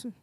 nos.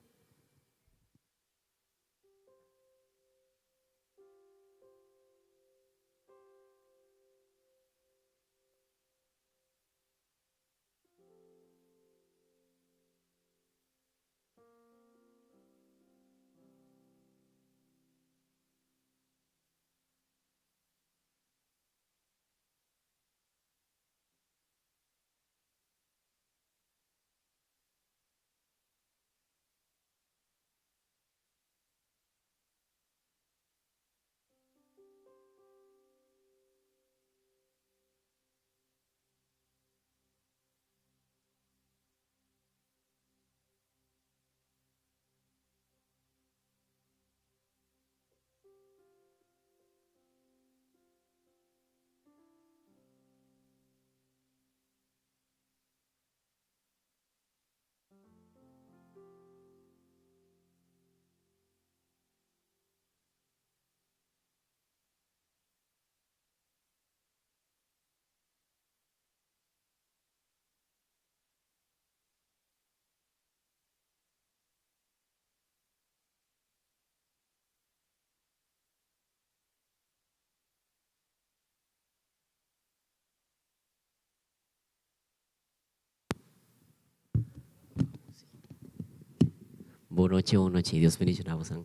Bon nochi, bon nochi. Dios bendiciona bosan.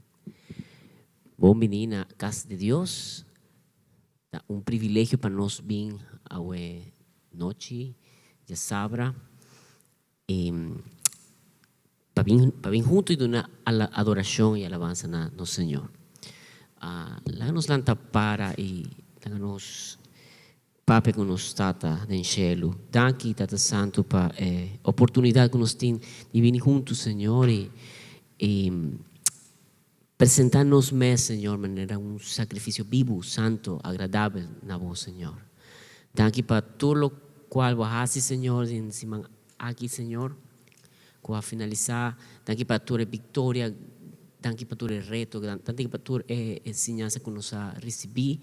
Bon bini na cas di Dios. Ta un privilegio pa nos bin awe nochi djasabra y pa bin pa bin hunto y duna adoracion y alabansa na nos Señor. Laga nos lanta para y laga nos Papia ku nos Tata den shelu. Danki Tata Santu pa e oportunidat ku nos tin di bini huntu Señor i i presenta nos mes Señor manera un sakrifisio bibu, santu, agradabel na bo Señor. Danki pa tur lo kual bo a hasi Señor den siman aki Señor ku a finalisa. Danki pa tur e viktoria, danki pa tur e reto, danki pa tur e enseñansa ku nos a risibí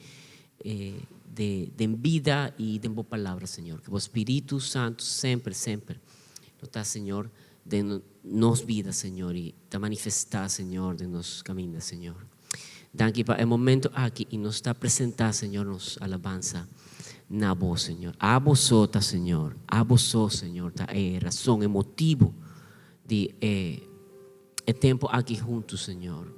de den bida y den bo palabra Señor. Que bo Spiritu Santo semper semper lo ta Señor den nos bida Señor y ta manifesta Señor den nos caminda Señor. Danki pa e momento aki y nos ta presenta Señor nos alabansa na bo Señor. Abo so ta Señor, abo so Señor ta e razon, e motibo di e e tempo aki hunto Señor.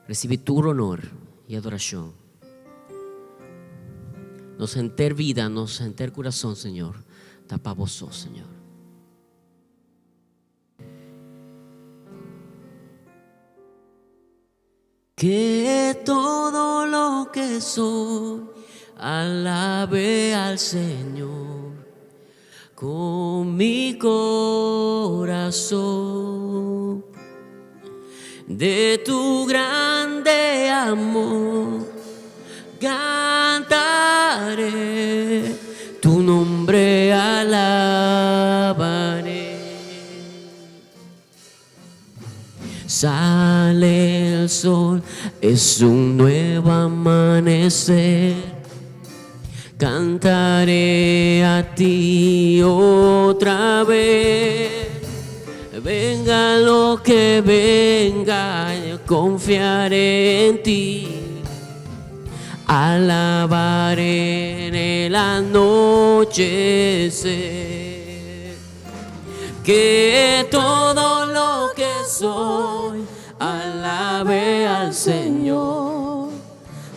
Recibi tur honor y adoracion. Nos henter vida, nos henter curason, Señor, ta pa bo so, Señor. Que todo lo que soy alabe al Señor con mi corazón. De tu grande amor cantaré, tu nombre alabaré. Sale el sol, es un nuevo amanecer. Cantaré a ti otra vez. Venga lo que venga, yo confiaré en ti. Alabaré en el anochecer. Que todo lo que soy alabe al Señor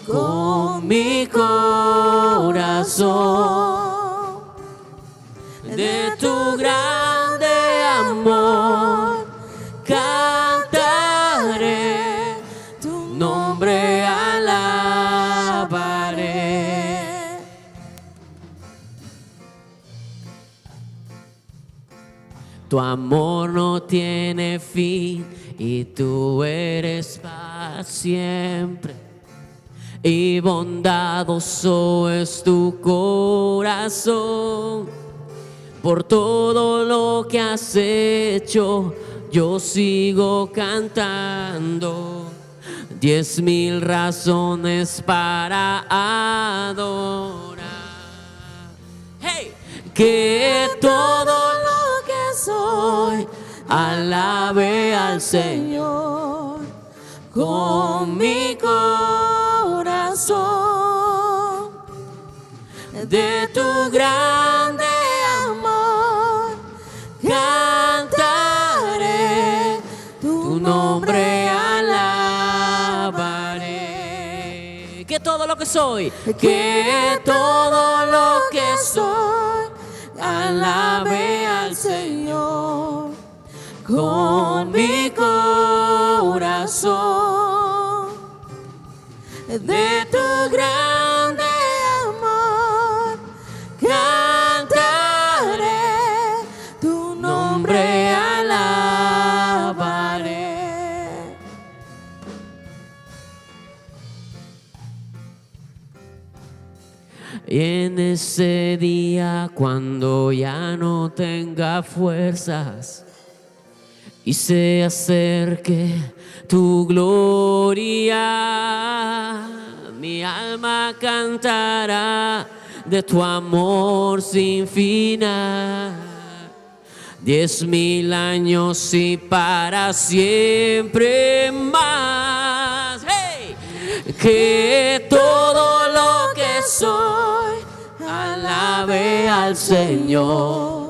con mi corazón. De tu grande amor cantaré, tu nombre alabaré. Tu amor no tiene fin y tú eres para siempre. Y bondadoso es tu corazón. Por todo lo que has hecho, yo sigo cantando. 10.000 razones para adorar. Hey! Que todo lo que soy. Alabe al Señor con mi corazón. De tu grande amor cantaré, tu nombre alabaré. Que todo lo que soy, que todo lo que soy, alabe al Señor con mi corazón. De tu grande amor cantaré, tu nombre alabaré. Y en ese día cuando ya no tenga fuerzas y se acerque tu gloria, mi alma cantará de tu amor sin final. 10.000 años y para siempre más. ¡Hey! Que todo lo que soy alabe al Señor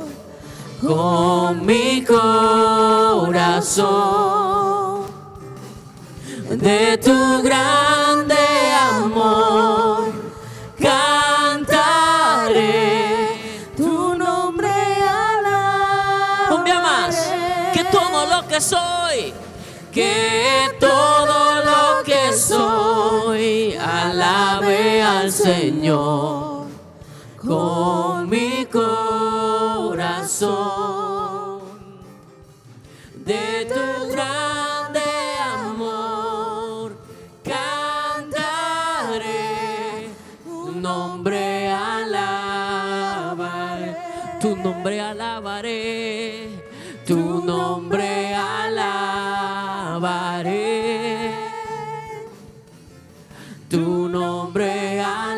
con mi corazón. De tu grande amor cantaré, tu nombre alabaré. Un día más, que todo lo que soy, que todo lo que soy, alabe al Señor con mi corazón. De tu grande amor cantaré, tu nombre alabaré, tu nombre alabaré, tu nombre alabaré, tu nombre alabaré.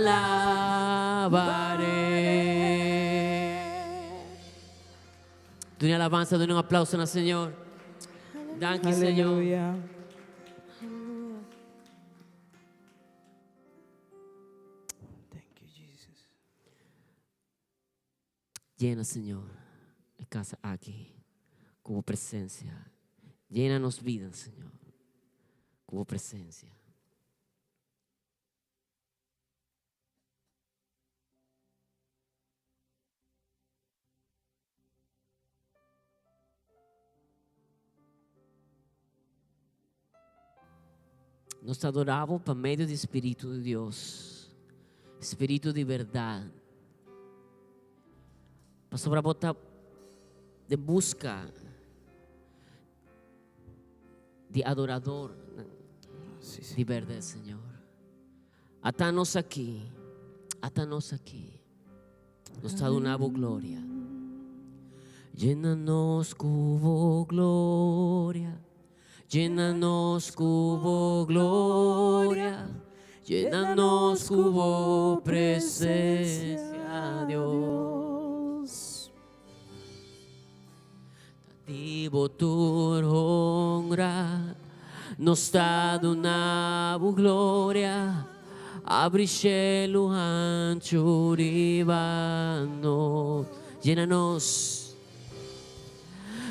Duna alabansa, duna un aplauso na Señor. Danki, Señor. Aleluya. Thank you, Jesus. Yena, Señor, e kas aki ku bo presensia. Yena nos bida, Señor, ku bo presensia. Nos ta adorá bo pa medio di Spiritu di Dios, Spiritu di berdad. Pasobra bo ta den buska di adorador di berdad, Señor. Ata nos aki, ata nos aki. Nos ta duna bo gloria. Llena nos cu bo gloria. Llena nos cu bo gloria. Llena nos cu bo presencia, Dios. Ta di bo tur honra, nos ta duna bo gloria, abri shelu hanchu riba nos. Llena nos,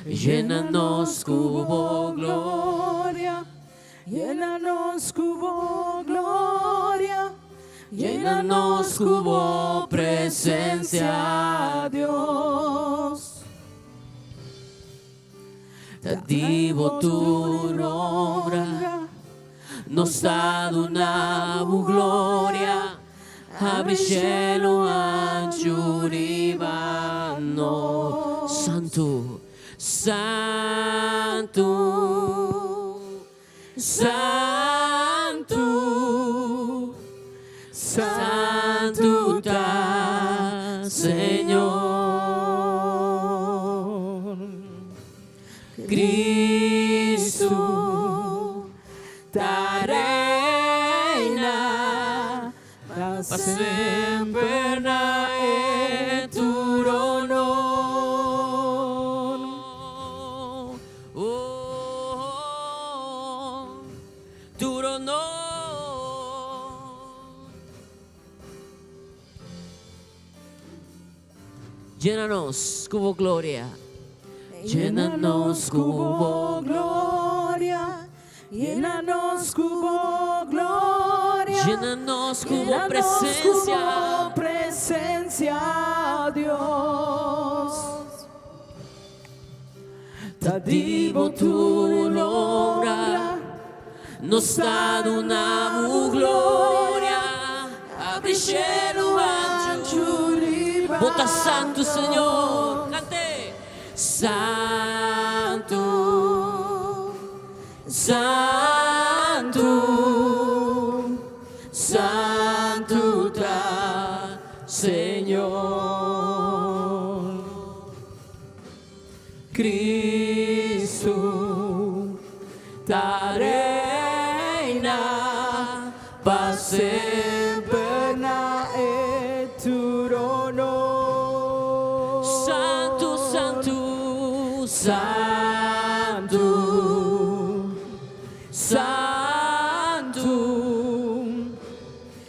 llena nos cu bo gloria. Llena nos cu bo gloria. Llena nos cu bo presencia, Dios. Ta di bo tur honra, nos ta duna bo gloria, habri shelu hanchu riba nos. Santu, Santu, Santu, Santu ta Señor. Cristo ta reina pa semper na e trono. Llena nos ku bo gloria. Llena nos ku bo gloria. Llena nos ku bo gloria. Llena nos ku bo Llena nos ku presencia. bo presencia, Dios. Ta di bo tur honra. Nos ta duna bo gloria. Habri shelu anchu. Bo ta santu, Señor. Kant'é. Santu, Santu, Santu ta Señor. Cristo ta reina pa semper na e trono. Santu, Santu, Santu, Santu,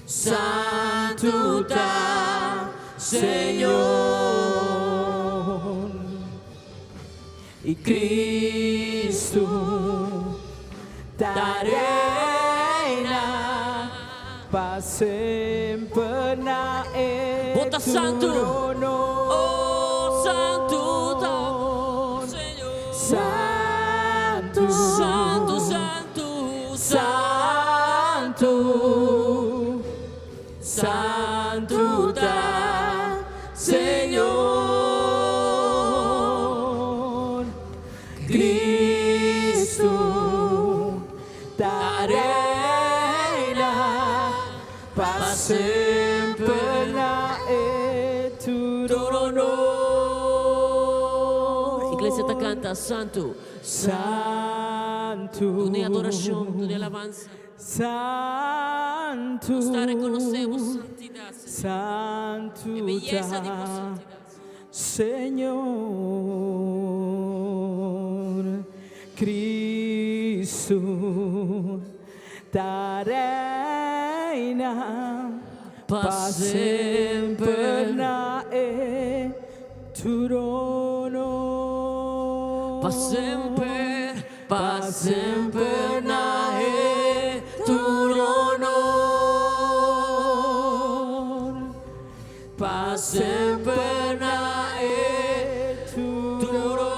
Santu ta Señor. I Cristo ta reina pa semper na e Bo ta santu. trono. Oh, santu ta Señor. Santu, Santu, Santu, Santu, Santu ta Señor. Cristo ta reina pa semper na e trono. Iglesia ta kanta Santu. Santu. Dun'é adorashon, dun'é alabansa. Santu. Nos ta rekonosé bo santidat, Señor. Santu E beyesa di bo ta santidat. Señor. Cristo ta reina Pa pa semper semper na e trono. Pa semper, pa semper na e trono. Pa semper na e trono.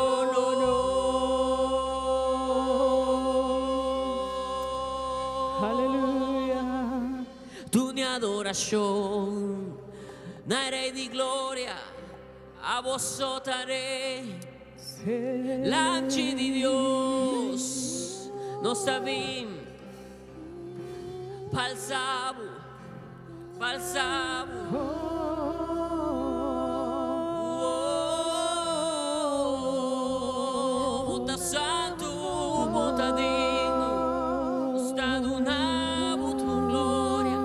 Aleluya. Dun'é adorashon, na Rei di Gloria, abo so ta Rei. Lamchi di Dios, nos ta bin, p'alsa bo, p'alsa bo. Oh, bo ta santu, bo ta digno, nos ta duna bo tur gloria.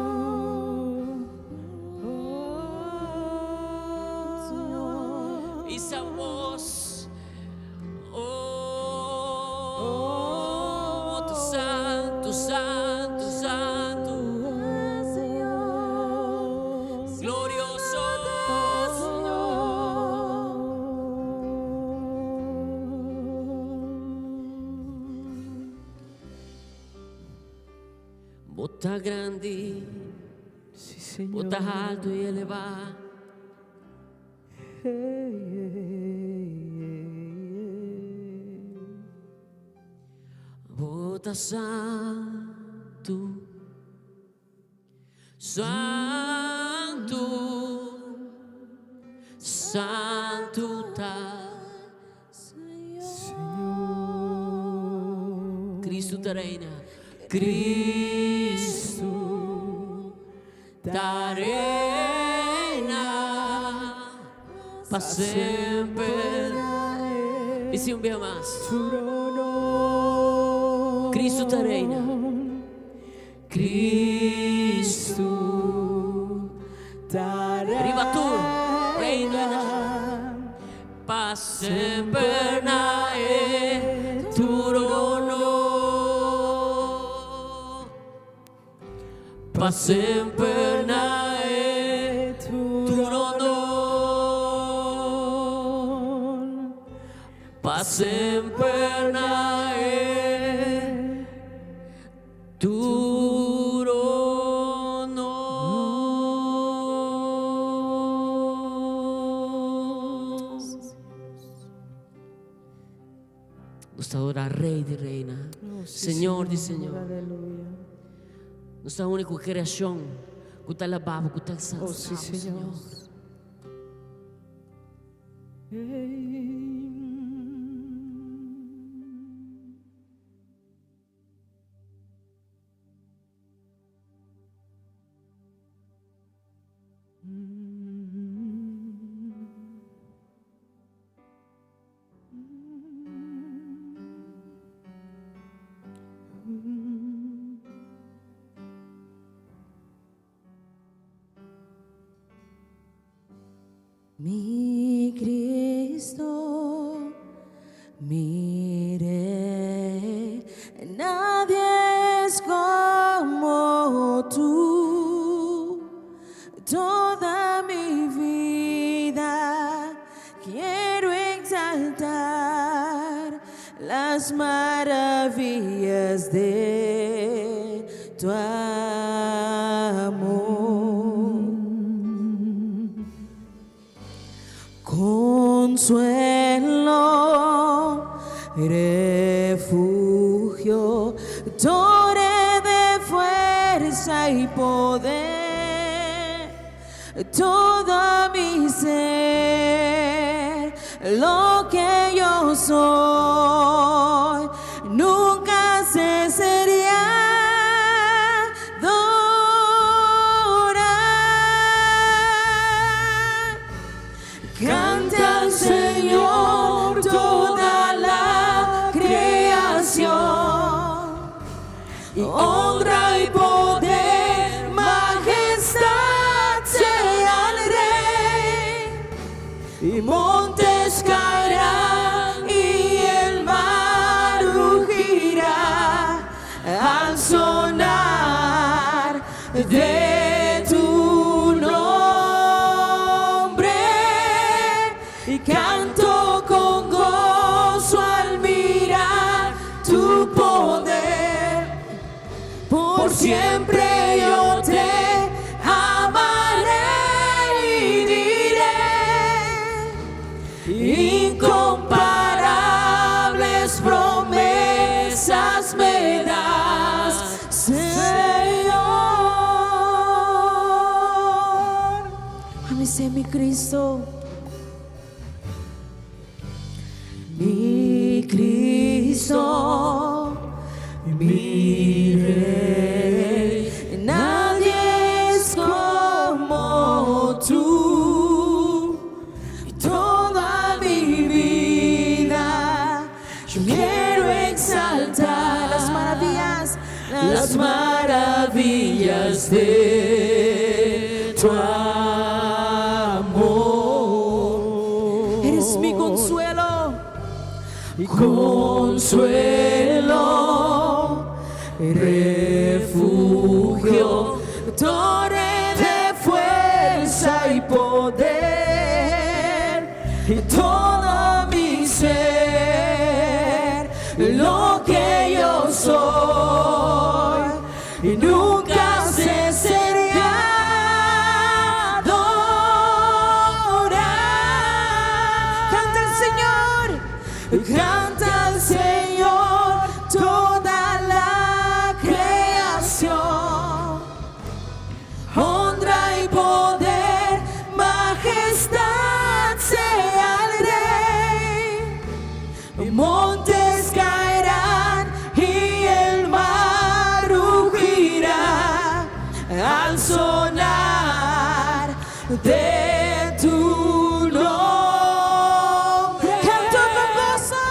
Hisa bos, oh, bo ta santu, santu, santu. Glorioso Señor. Bo ta grandi, Sí, Señor. bo ta haltu i elevá. Hey, hey, hey. Bo ta santu, santu, santu ta Señor. Cristo ta reina. Cristo ta reina pa semper. Bis'é un bia mas. Cristo ta reina. Cristo ta Riba tur reino pa semper na e trono. Pa semper na e trono. Pa semper na e trono. Nos ta adora Rey di Reynan, Oh, sí, Señor di Señor. Aleluya. Nos ta único creacion cu ta alaba Bo, cu ta exalta Oh, sí, Bo, Señor. Señor. Hey. Mi Cristo, mi Rey, nadie es como tú. Toda mi vida quiero exaltar las maravillas de tu amor. Consuelo, refugio, torre de fuerza y poder, todo mi ser, lo que yo soy, nunca cesaría adorar. Canta al Señor toda la creación. Honra y poder, majestad sea al Rey. Y montes caerán y el mar rugirá al sonar de tu nombre. Y canto con gozo al mirar tu poder. Por siempre yo te amaré y diré incomparables promesas me das, Señor. Ami mi Cristo. Mi Cristo, mi Rey, nadie es como tú. Toda mi vida yo quiero exaltar las maravillas de tu amor. Eres mi consuelo. Consuelo, refugio, torre de fuerza y poder, y todo mi ser, lo que yo soy, y nunca cesaré de adorar. Canta al Señor. Canta al Señor toda la creación. Honra y poder, majestad sea al Rey. Montes caerán y el mar rugirá al sonar de tu nombre. Canto con gozo.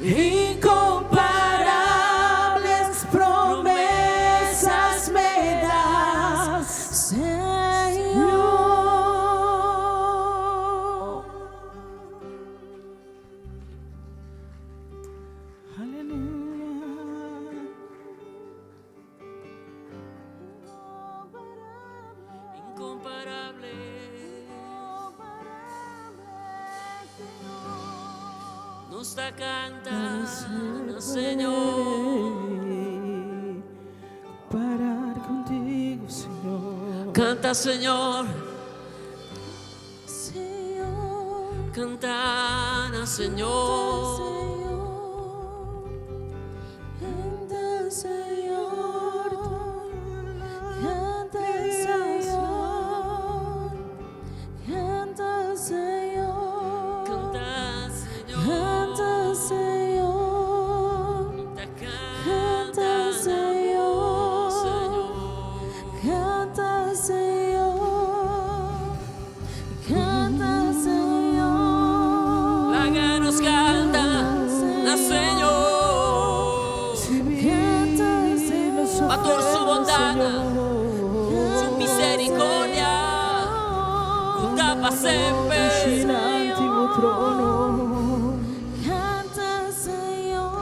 Incomparables promesas me das, Señor. Aleluya. Incomparable. Nos ta canta, Señor. Comparar contigo, Señor. Canta, Señor. Señor, Canta, Señor. Señor, canta, Señor, canta, Señor, canta, Señor, Canta, Señor. canta, Señor, Canta, Señor. Señor. Canta, Señor, canta, Señor. Laga nos canta, Señor. Canta, Señor. Pa tur su bondat, su misericordia, ku ta pa semper. Dilanti bo trono. Canta, Señor.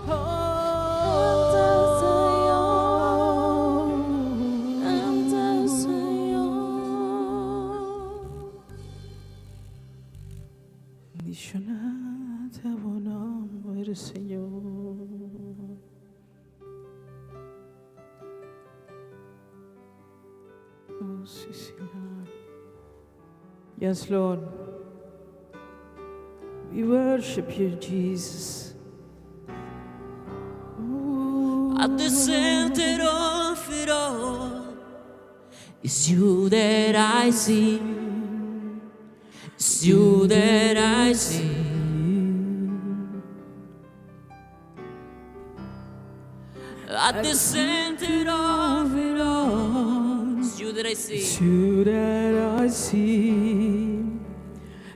Canta, Señor. Canta, Señor. Bendishoná ta bo nòmber, Señor. Oh, sí, Señor. Yes, Lord. We worship you, Jesus. Oh, At the center of it all, it's you that I see. It's you that I see. At the center of it all, it's you that I see. It's you that I see.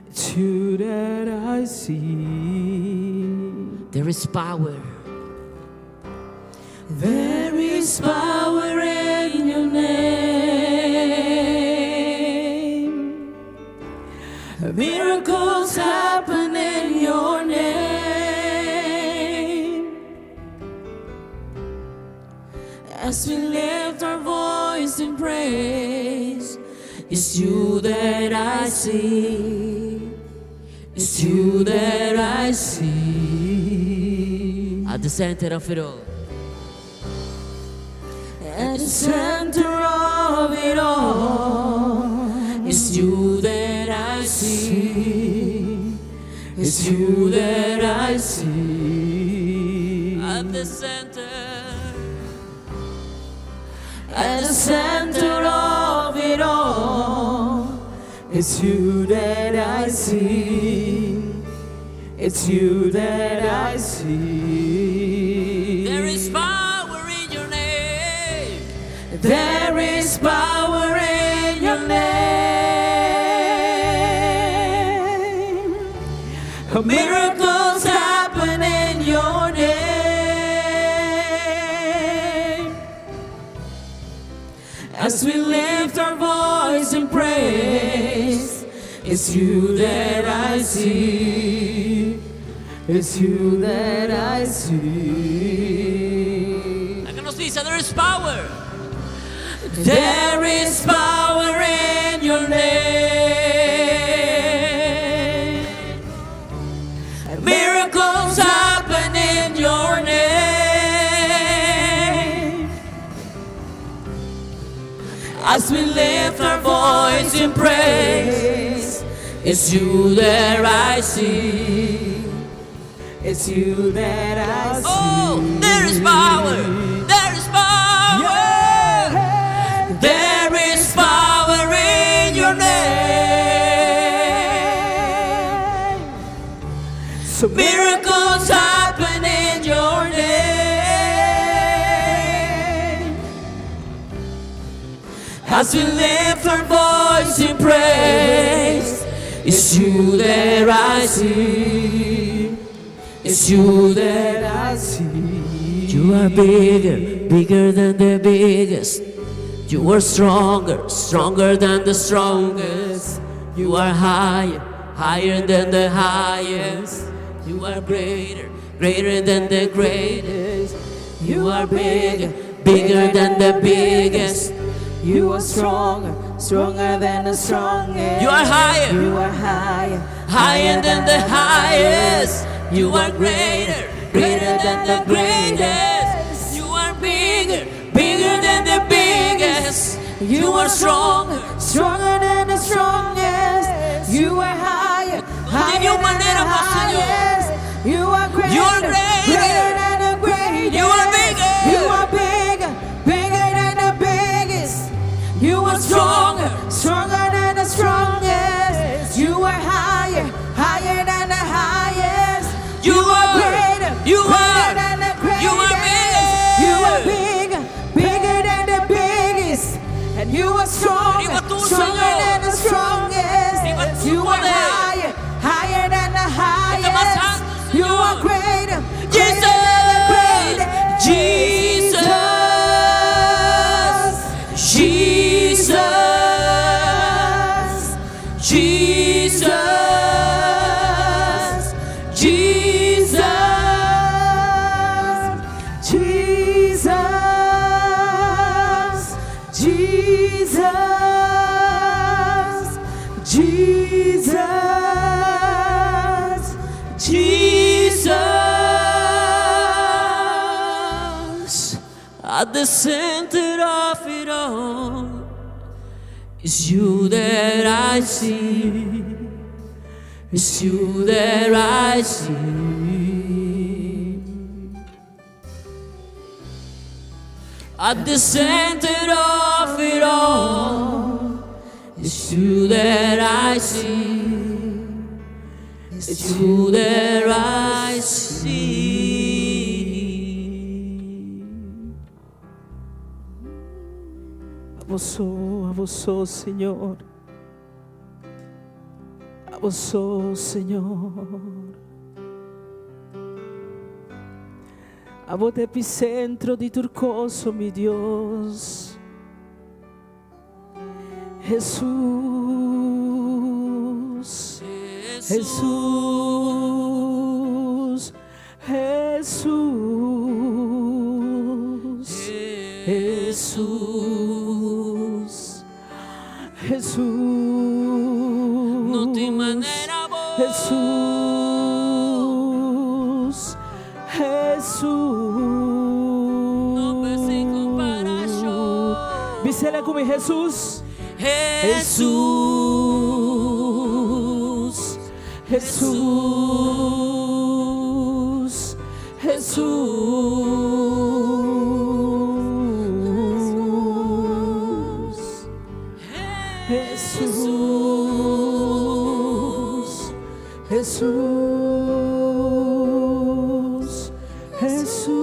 It's you that I see. There is power. There is power in your name. Miracles happen in your name. As we lift our voice in praise, It's you that I see. It's you that I see. At the center of it all. At the center of it all, It's you that I see. It's you that I see. At the center. At the center of it all, It's you that I see. It's you that I see. There is power in your name. There is power in your name. Miracles happen in your name. As we lift our voice in praise, it's you that I see. It's you that I see. Laga nos bisa, there is power. There is power in your name. Miracles happen in your name. As we lift our voice in praise, It's you that I see. It's you that I see. Oh, there is power. There is power. There is power in your name. So Miracles happen in your name. As we lift our voice in praise, it's you that I see. It's you that that I see. You are bigger, bigger than the biggest. You are stronger, stronger than the strongest. You are higher, higher than the highest. You are greater, greater than the greatest. You are bigger, bigger than the biggest. You are stronger, stronger than the strongest. You are higher. You are higher, Higher than the highest. You are greater, greater than the greatest. You are bigger, bigger than the biggest. You are stronger. stronger than the strongest. You are higher, higher Tiene than the manera más, Señor. highest. You are greater, You are greater. greater than the greatest. You are bigger. You are bigger, bigger than the biggest. You are stronger, stronger than the strongest. You are higher, higher than the highest. You are- greater, you greater are- than the greatest. you are bigger. You are bigger, bigger than the biggest. And you are stronger, Arriba tú, stronger Señor. than the strongest. Arriba tu You are poder. higher, higher than the Está más highest. alto, You are Señor. greater, greater than the greatest. Jesus, Jesus, Jesus, Jesus, Jesus, Jesus, Jesus, Jesus. At the center of it all is you that I see. It's you that I see. At the center of it all, it's you that I see. It's you that I see. Abo so, Señor. Abo so, Señor. Abo ta epicentro di tur cos, mi Dios. Jesús, Jesús, Jesús, Jesús, Jesús. No tin manera bo. Jesús, Jesús. No sin comparación. Bisele cu mi Jesús. Jesús, Jesús, Jesús, Jesús, Jesús, Jesús.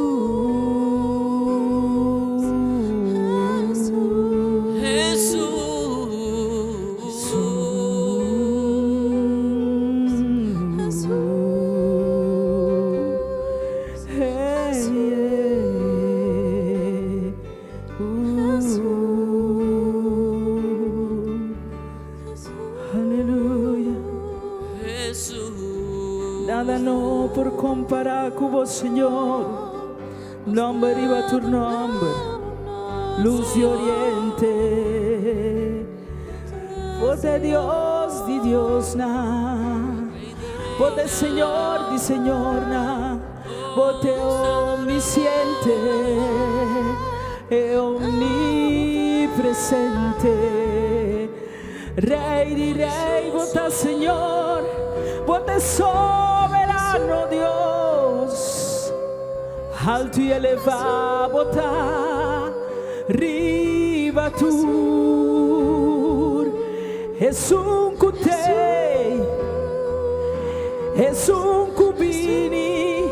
Jesús. Aleluya. Jesús. Nada no por compara cu bo, Señor. Nomber riba tur nomber. Luz di Oriente. Bo ta Dios di Diosnan. Bo ta Señor di Señornan. Bo ta omnisciente e omnipresente. Rey di Rey, bo ta Señor. Bo ta soberano Dios. Alto y eleva bo ta riba tur. Esun cu t'ey, esun cu bini,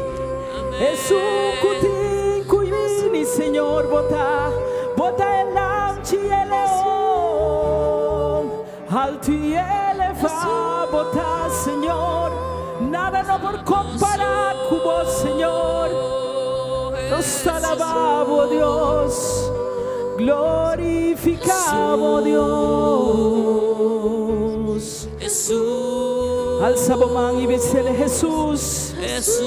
esun cu tin cu bini, Señor, bo ta, bo ta e lamchi e leon, alto y eleva bo ta, Señor. Nada no por kompará ku bo, Señor. Nos ta alabá bo, Dios. Glorifiká bo, Dios. Alsa bo man i bis'El, Hesus. Hesus.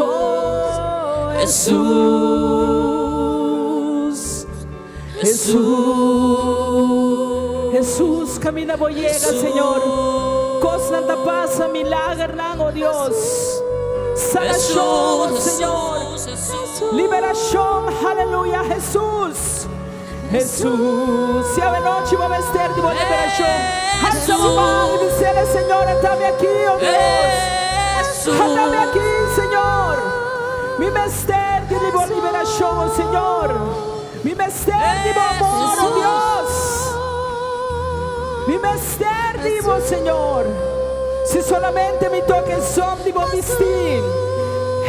Oh, Hesus. Hesus. Kaminda bo yega, Señor. Kosnan ta pasa, milagernan, oh Dios. Sanashon, oh Señor. Liberashon, haleluya, Hesus. Hesus. Si awenochi bo mester di bo liberashon, halsa bo man i bis'El, Señor, atami aki, oh Dios. Atami aki, Señor. Mi mester di bo liberashon, oh Señor. Mi mester di bo amor, oh Dios. Mi mester di bo, Señor. Si solamente mi toca e som di bo bisti.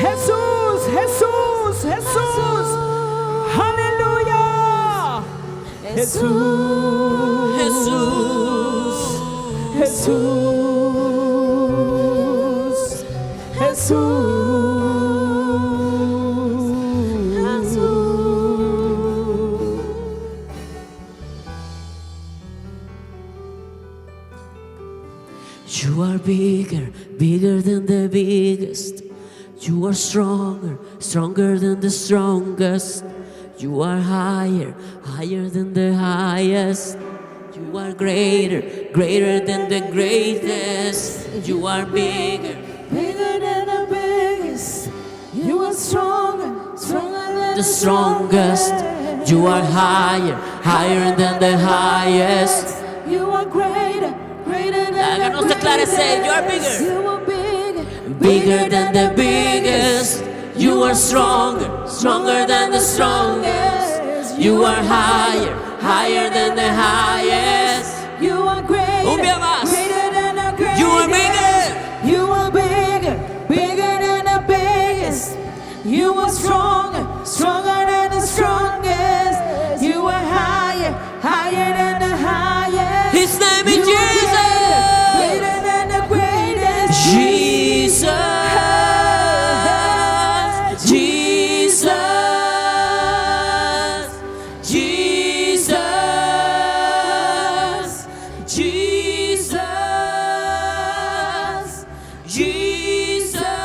Hesus, Hesus, Hesus. Haleluya! Hesus, Hesus, Hesus. You are bigger, bigger than the biggest. You are stronger, stronger than the strongest. You are higher, higher than the highest. You are greater, greater than the greatest. You are bigger, Bigger than the biggest. You are stronger, stronger than the strongest. You are higher, higher than the highest. You are greater, greater than the Háganos declarecer, you are greatest. bigger. You are bigger, Bigger than the biggest. You are stronger, stronger than the strongest. You are higher, higher than the highest. You are greater, Un día más. greater than the greatest. You are bigger. You are bigger, bigger than the biggest. You are stronger, stronger than the strongest. You are higher, higher than the highest. His name is You are Jesus. greater, greater than the greatest. Jesus, Jesus, Jesus, Jesus, Jesus,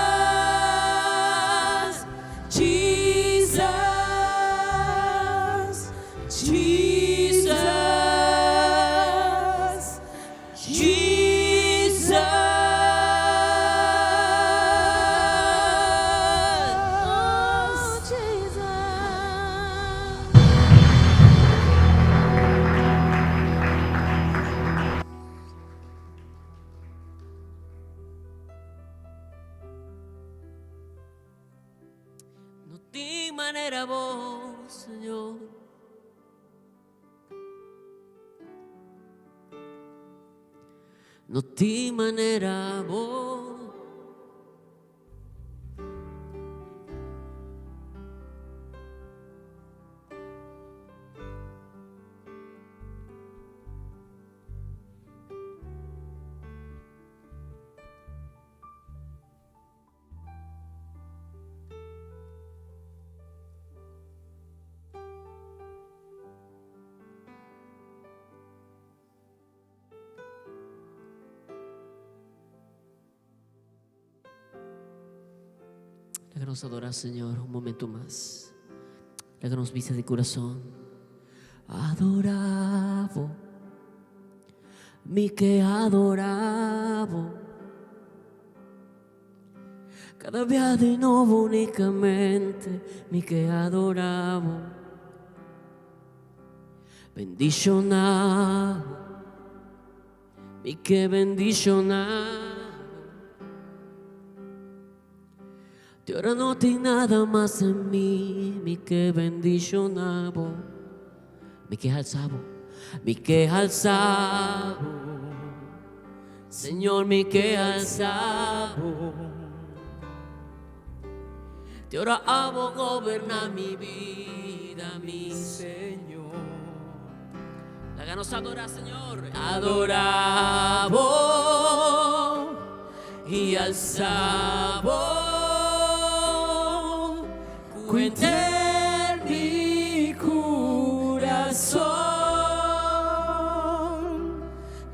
Jesus, Jesus, Jesus. No tin manera bo, Señor. No tin manera bo. Déjanos adorar, Señor, un momento mas. Déjanos vista de corazón. Adorabo, mi ke adorabo. Kada bia di nobo únikamente mi ke adorabo. Bendishonabo, mi ke bendishonabo. Te ora no tin nada mas den mi, mi ke bendishonabo. Mi ke halsabo, mi ke halsabo. Señor, mi ke halsabo. Te ora abo goberna mi bida, mi Señor. Laga nos adorá Señor. Adorá bo i alsá bo ku henter mi kurason.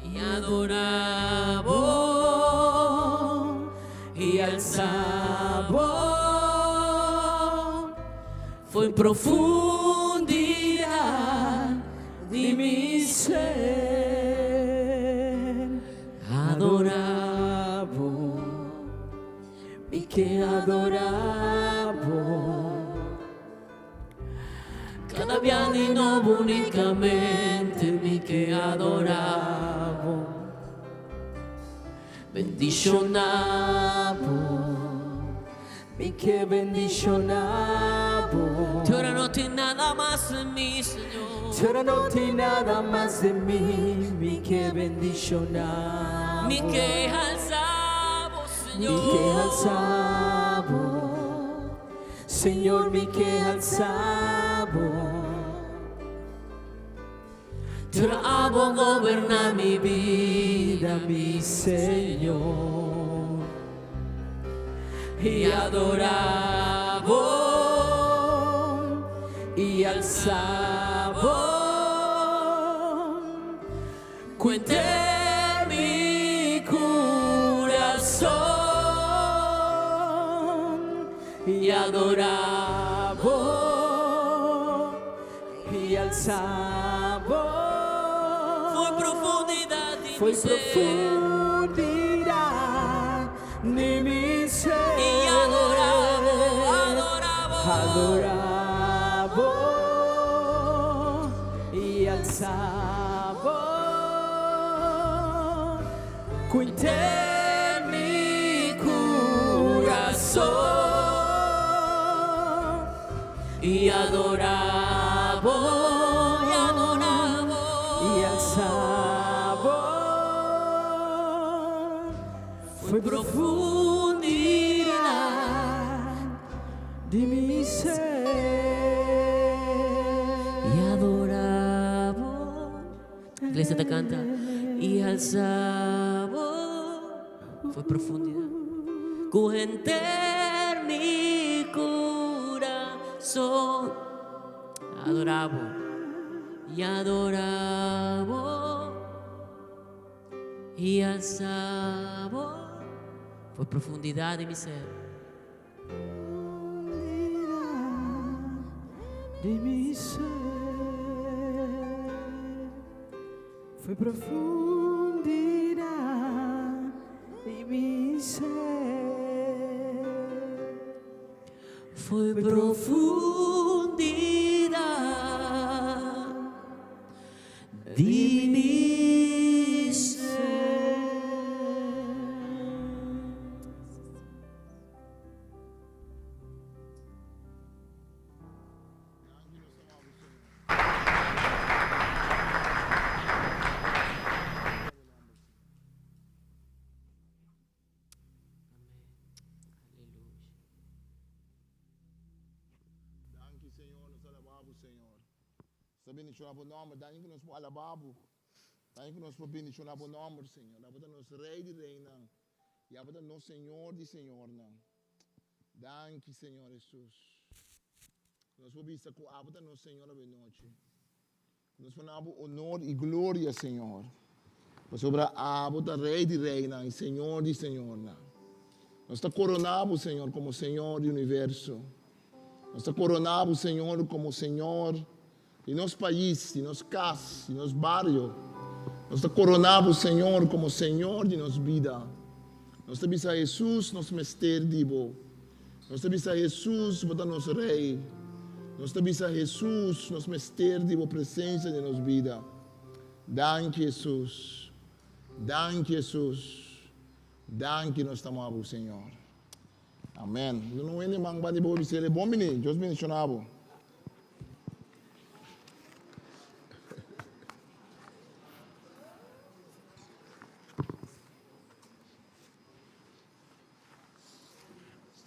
I adorá bo i alsá bo. Foi profundidad di mi ser. Adorá bo, mi ke adorá bo. Kada bia di nobo unikamente mi ke adorá bo. Bendishoná bo. Mi ke bendishoná bo. Te ora no tin nada mas den mi, Señor. Te ora no tin nada mas den mi, mi ke bendishoná bo. Mi ke alsa bo, Señor. Mi ke alsa bo, Señor, mi ke alsa bo. Te ora abo goberná mi bida, mi Señor. I adorá bo i alsá bo. Ku henter mi kurason. I adorá bo i alsá bo. Foi profundidad di Foi mi ser. profundidad di mi ser. I adorá bo, adorá bo. Adorá bo i alsá bo. Ku henter mi kurason. I adorá bo, i adorá bo. I alsá bo. Foi profundidad di mi ser. I adorá bo. Iglesia ta kanta. I alsá bo. Foi profundidad. Ku henter mi kurason. Adorá bo. I adorá bo. I alsá bo. Foi profundidad di mi ser. Di mi ser. Foi profundidad di mi ser. Foi profundidad di mi ser. Danki Señor, nos alabá bo Señor. Nos ta bendiciona bo nomber, danki ku nos por alabá bo, danki ku nos por bendiciona bo nomber Señor. Abo ta nos Rey di reynan y abo ta nos Señor di señornan. Danki Señor Jesus. Ku nos por bisa ku abo ta nos Señor awe nochi. Ku nos por na bo honor y gloria Señor. Pasobra abo ta Rey di reynan y Señor di señornan. Nos ta corona bo Señor como Señor di universo. Nos ta corona bo Señor como Señor di nos pais, di nos cas, di nos bario. Nos ta corona bo Señor como Señor di nos bida. Nos ta bisa Jesus nos mester di bo. Nos ta bisa Jesus bo ta nos Rey. Nos ta bisa Jesus nos mester di bo presencia den nos bida. Danki Jesus. Danki Jesus. Danki nos ta moa bo Señor. Amen. Duna un hende man banda di bo bis'el e bon bini. Dios bendiciona bo.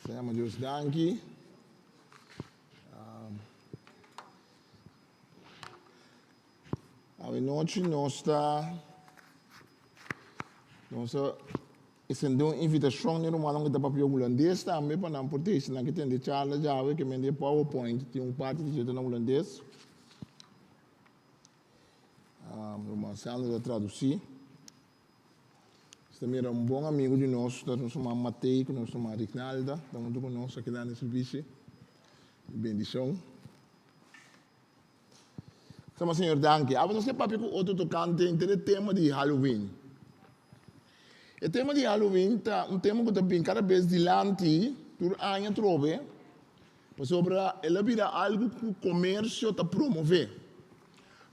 Señor Dios danki. Awe nochi. Anochi nos ta nos a extende un invitacion na e rumannan cu ta papia Hulandes tambe pa nan por tei. Si nan ke tende charla djawe ke mende e powerpoint tin un parti di dje ta na Hulandes. Ruman Sandra ta traduci. Nos ta mira un bon amigo di nos, ta nos ruman Matei cu nos ruman Rignalda, ta hunto cu nos aki na servicio. Bendicion. Sama Señor danki. Awe nos ke papia ku otro tokante henter e tema di Halloween. E tema di Halloween ta un tema ku ta bin kada bes dilanti tur aña atrobe, pasobra el a bira algu ku komersio ta promové.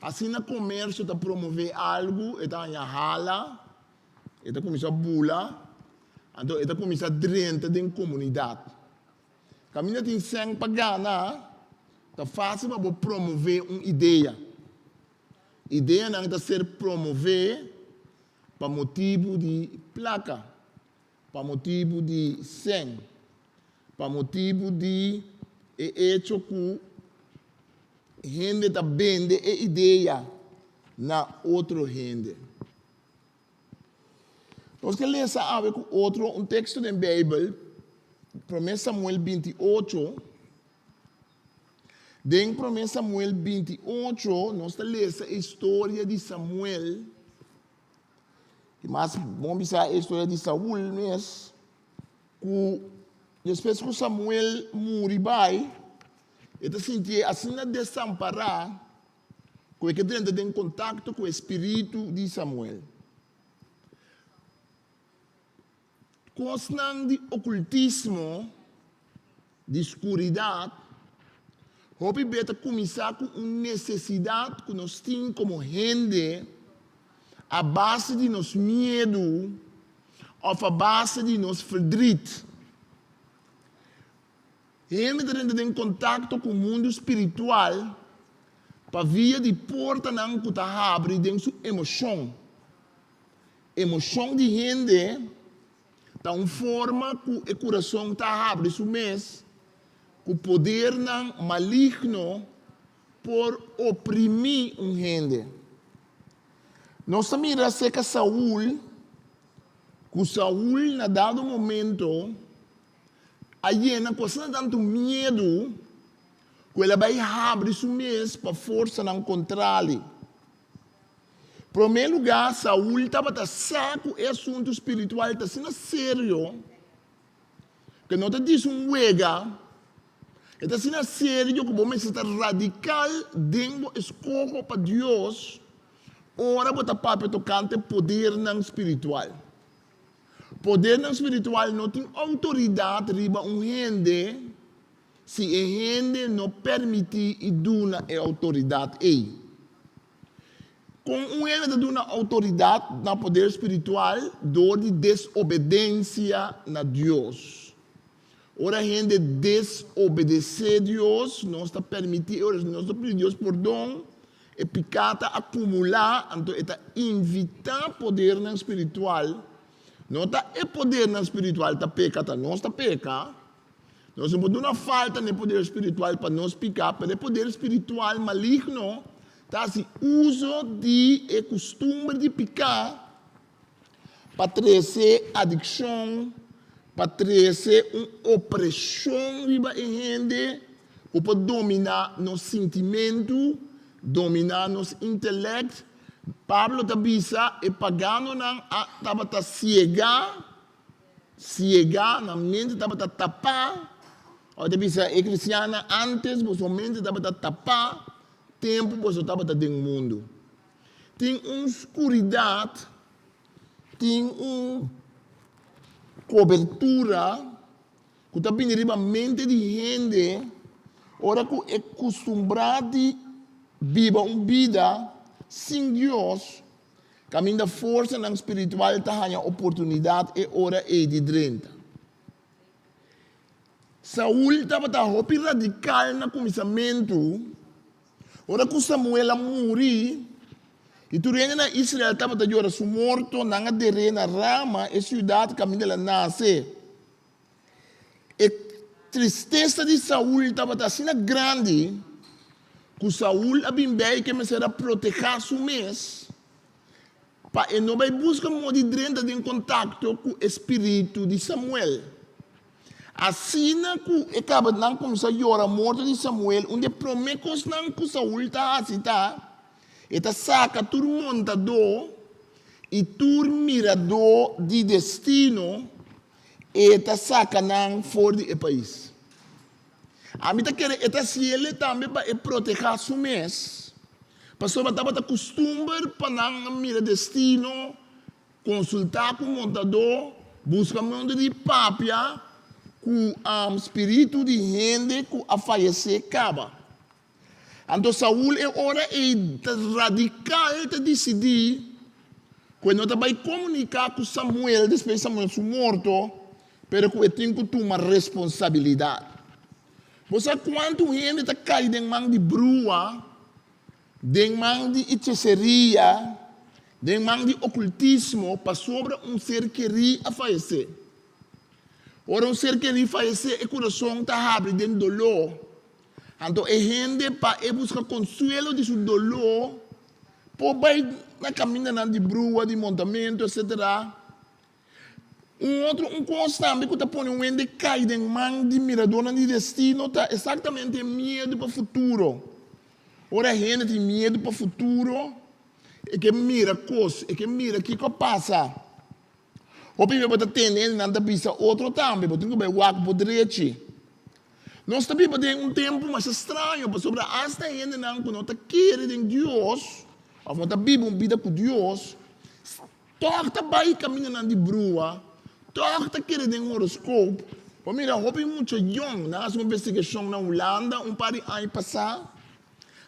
Asina komersio ta promové algu, e ta haña hala, e ta kuminsá bula, anto e ta kuminsá drenta den komunidat. Kaminda tin sèn pa gana, ta fásil pa bo promové un idea. Ideanan ta ser promové pa motibu di plaka, pa motibu di sèn, pa motibu di e echo ku hende ta bende e idea na otro hende. Nos ke lesa awe ku otro un teksto den Beibel, Promé Samuel 28. Den Promé Samuel 28 nos ta lesa e historia di Samuel, i mas bon bisa e historia di Saul mes, ku despues ku Samuel muri bai, e ta sintié asina desampará, Ku e ke drenta den kontakto ku e spiritu di Samuel. Kosnan di okultismo, di skuridat, hopi be ta kuminsá ku un nesesidat ku nos tin komo hende a base di nos miedu òf a base di nos ferdrit. Hende ta drenta den kontakto ku mundu spiritual pa via di portanan ku ta habri den su emoshon. Emoshon di hende ta un forma ku e kurason ta habri su mes ku podernan maligno por oprimí un hende. Nos ta mira aserka Saul ku Saul na dado momento a yena ku asina tantu miedu ku el a bai habri su mes pa forsanan kontrali. Promé lugá, Saul tabata sa ku e asuntu spiritual ta asina serio ku e no ta djis un wega, e ta asina serio ku bo mester ta radikal den bo eskoho pa Dios ora bo ta papia tokante podernan spiritual. Podernan spiritual no tin outoridat riba un hende si e hende no permití i duna e outoridat ei. Kon un hende ta duna outoridat na poder spiritual? Dor di desobedensia na Dios. Ora hende desobedesé Dios, nos ta permití, ora nos ta pidi Dios pordon, e piká ta akumulá, anto e ta invitá podernan spiritual. No ta e podernan spiritual ta peka, ta nos ta peka. Nos no por duna falta na e poder spiritual pa nos piká, pero e poder spiritual maligno ta hasi uso di e kustumber di piká pa trese adikshon, pa trese un opreshon riba e hende ku por dominá nos sintimentu, dominá nos intelèkt. Pablo ta bisa e paganonan a tabata siegá, siegá, nan mente tabata tapá. Ora ta bisa e kristiannan ántes boso mente tabata tapá tempu boso tabata den mundu. Tin un skuridat, tin un kobertura ku ta bini riba mente di hende ora ku e kustumbrá di biba un bida sin Dios, kaminda forsanan spiritual ta haña oportunidat e ora ei di drenta. Saul tabata hopi radikal na kuminsamentu. Ora ku Samuel a muri, i tur hende na Israel tabata yora su morto, nan a der'é na Rama, e siudat kaminda el a nase. E tristesa di Saul tabata asina grandi. Ku Saul a bin bei ku e mester a protehá su mes pa e no bai buska moda di drenta den kontakto ku e spiritu di Samuel. Asina ku e kaba nan kuminsá yora morto di Samuel, un di e promé kosnan ku Saul ta hasi ta, e ta saka tur montadó i tur miradó di destino, e ta saka nan for di e pais. Ami ta kere e ta hasiel tambe pa e protehá su mes, pasobra tabata kustumber pa nan a mira destino, konsultá ku montadó, buska mundu di papia ku spiritu di hende ku a fayesé kaba. Anto Saul e ora ei ta radikal ta disidí ku e no ta bai komuniká ku Samuel despues di Samuel su morto, pero ku e tin ku tuma responsabilidat. Bo sa kuantu hende ta kai den man di brua, den man di hechiseria, den man di okultismo pasobra un ser kerí a fayesé? Ora un ser kerí fayesé e kurason ta habri den doló. Anto e hende pa e buska konsuelo di su doló por bai na kamindanan di brua, di montamentu, etsetera. Un otro un kos tambe ku ta pone un hende kai den man di miradónan di destino ta esaktamente e miedu pa futuro. Ora hende tin miedu pa futuro, e ke mira kos, e ke mira kiko a pasa. Hopi bia bo ta tende hendenan ta bisa otro tambe, bo tin ku bai wak bo drechi. Nos ta biba den un tempu masha straño pasobra asta hendenan ku no ta kere den Dios òf no ta biba un bida ku Dios, tòg ta bai kamindanan di brua, tòg ta kere den horoskop. Bo mira hopi mucha yòn, nan hasi un investigashon na Hulanda un par di aña pasá,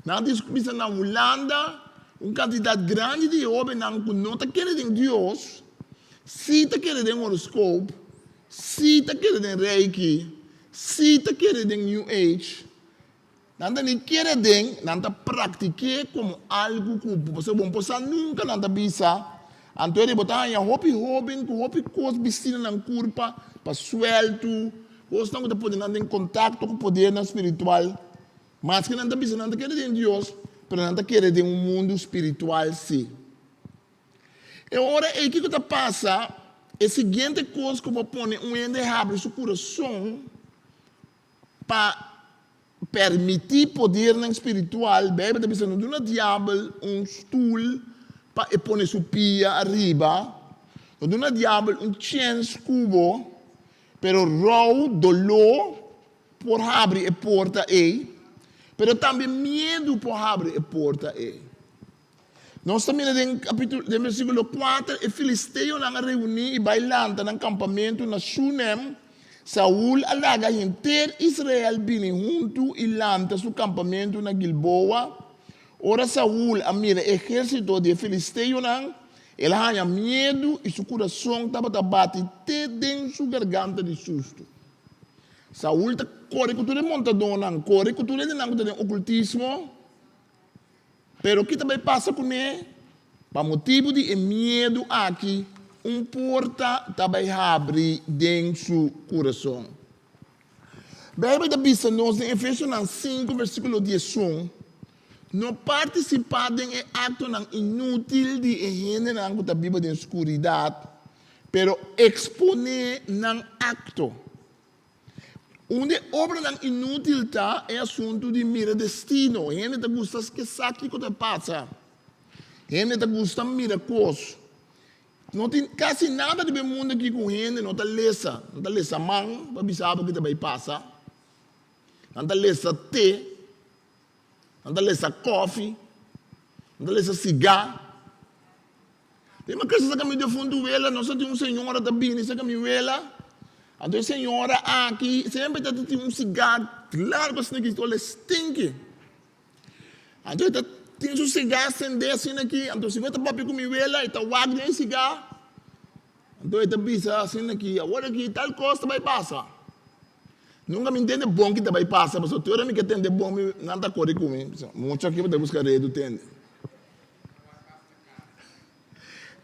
nan a diskubri na Hulanda un kantidat grandi di hóbennan ku no ta kere den Dios, sí ta kere den horoskop, sí ta kere den reiki, sí ta kere den New Age. Nan ta ni kere den, nan ta praktik'é komo algu ku pasobra bo no por sa nunka, nan ta bisa. Anto e bo ta haña hopi hóben ku hopi kos bistí na nan kurpa pa suèltu, kosnan ku ta pone nan den kontakto ku podernan spiritual. Maske nan ta bisa nan ta kere den Dios, pero nan ta kere den un mundu spiritual sí. E ora ei kiko ta pasa? E siguiente kos ku por pone un hende habri su kurason pa permití podernan spiritual, Beibel ta bisa no duna diabel un stul pa e pone su pia ariba, no duna diabel un chèns ku bo, pero rou, doló por habri e porta ei, pero tambe miedu por habri e porta ei. Nos ta mira den kapítulo, den versíkulo kuater, e filisteonan a reuní i bai lanta nan kampamentu na Shunem. Saul a laga henter Israel bini huntu i lanta su kampamentu na Gilboa. Ora Saul a mira e ehérsito di e filisteonan, el a haña miedu i su kurason tabata bati te den su garganta di sustu. Saul ta kore ku tur e montadónan, kore ku tur hendenan ku ta den okultismo. Pero ki ta bai pasa kuné? Pa motibu di e miedu aki, un porta ta bai habri den su kurason. Beibel ta bisa nos den Efesionan sinku versíkulo diesun, No partisipá den e aktonan inútil di e hendenan ku ta biba den skuridat, pero eksponé nan akto. Un di e obranan inútil ta e asuntu di mira destino. Hende ta gusta ke sa kiko ta pasa. Hende ta gusta mira kos. No tin kasi nada riba e mundu aki ku hende no ta lesa. Nan ta lesa man pa bisa bo ke ta bai pasa. Nan ta lesa te. Nan ta lesa kòfi. Nan ta lesa sigá. Tin un kasa saka mi defuntu wela, nos a tin un señora ta bini saka mi wela. Anto e señora aki semper ta tin un sigar largo asina aki, ta stinky. Anto e ta tin su sigar sende asina aki, anto si bo ta papia ku mi wela e ta wak den e sigar. Anto e ta bisa asina aki, awor aki tal kos ta bai pasa. Nunka mi ntende bon ki ta bai pasa, pasobra tur ora mi ke tende bon mi nan ta kore ku mi. Mucha aki bo ta buska redu tende.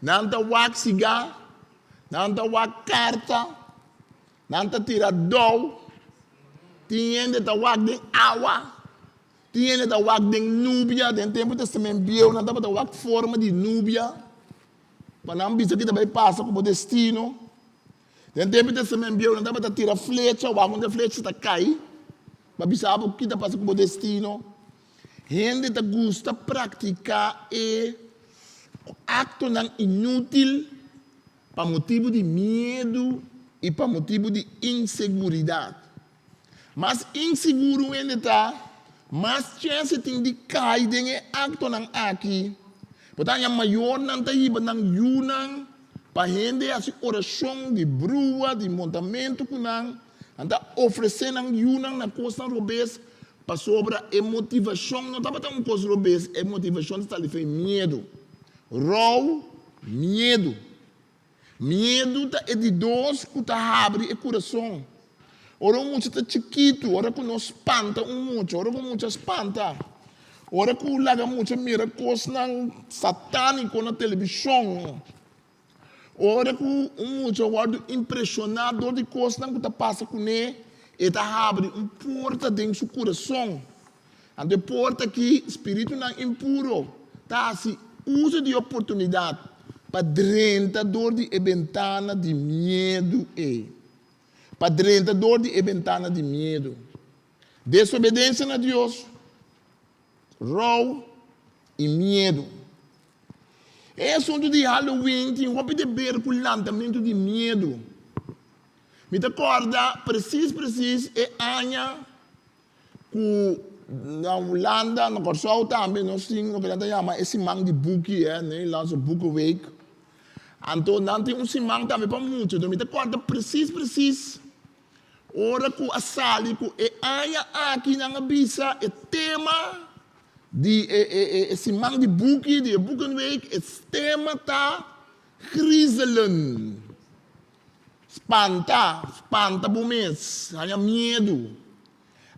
Nan ta wak sigá, nan ta wak karta, nan ta tira dou, tin hende ta wak den awa, tin. Tin hende ta wak den nubia, den tempu Testament Bieu nan tabata wak forma di nubia pa nan bisa ki ta bai pasa ku bo destino. Den tempu Testament Bieu nan tabata tira flecha, wak unda e flecha ta kai pa bisa bo ki ta pasa ku bo destino. Hende ta gusta praktiká e aktonan inútil pa motibu di miedu i pa motibu di inseguridat. Mas insigur un hende ta, mas chèns e tin di kai den e aktonan aki. Por ta haña mayornan ta hiba nan yunan pa hende hasi orashon di brua, di montamentu ku nan. Nan ta ofresé nan yunan na kosnan robes pasobra e motivashon no tabata un kos robes, e motivashon ta sali for e miedu. Rou, miedu. Miedu ta e di dos ku ta habri e kurason. Ora un mucha ta chikitu, ora ku nos spanta un mucha, ora ku un mucha spanta, ora ku laga mucha mira kosnan satániko na televishon, ora ku un mucha wòrdu impreshoná dor di kosnan ku ta pasa kuné, e ta habri un porta den su kurason. Anto e porta aki spiritunan impuro ta hasi uso di e oportunidat pa drenta dor di e bentana di miedu ei. Pa drenta dor di e bentana di miedu. Desobedensia na Dios, rou i miedu. E asuntu di Halloween tin hopi di ber ku lantamentu di miedu. Mi ta kòrda presis presis e aña Ku na Hulanda, na Kòrsou tambe nos tin loke nan ta yama e siman di buki, e Nederlandse Boekenweek. Anto nan tin un siman tambe pa mucha. Anto mi ta kòrda presis presis ora ku a sali ku e aña aki nan a bisa e tema di e e e siman di buki, di e Boekenweek, e tema ta griezelen. Spanta, spanta bo mes, haña miedu.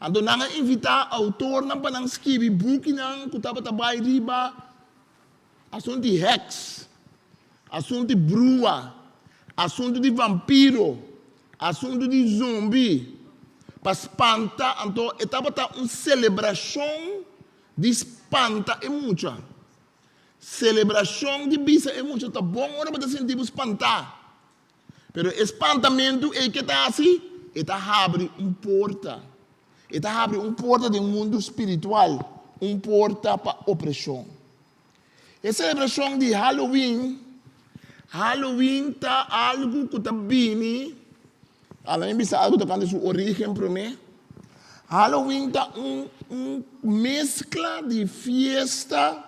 Anto nan a invitá outornan pa nan skibi bukinan ku tabata bai riba asuntu di hèks, asuntu di brua, asuntu di vampiro, asuntu di zombi, pa spanta. Anto e tabata un selebrashon di spanta e mucha. Selebrashon di bisa e mucha ta bon ora bo ta sinti bo spantá. Pero e spantamentu ei ke ta hasi? E ta habri un porta. E ta habri un porta den mundu spiritual, un porta pa opreshon. E selebrashon di Halloween, Halloween ta algu ku ta bini, ala mi bisa algu tokante su orígen promé. Halloween ta un un meskla di fiesta,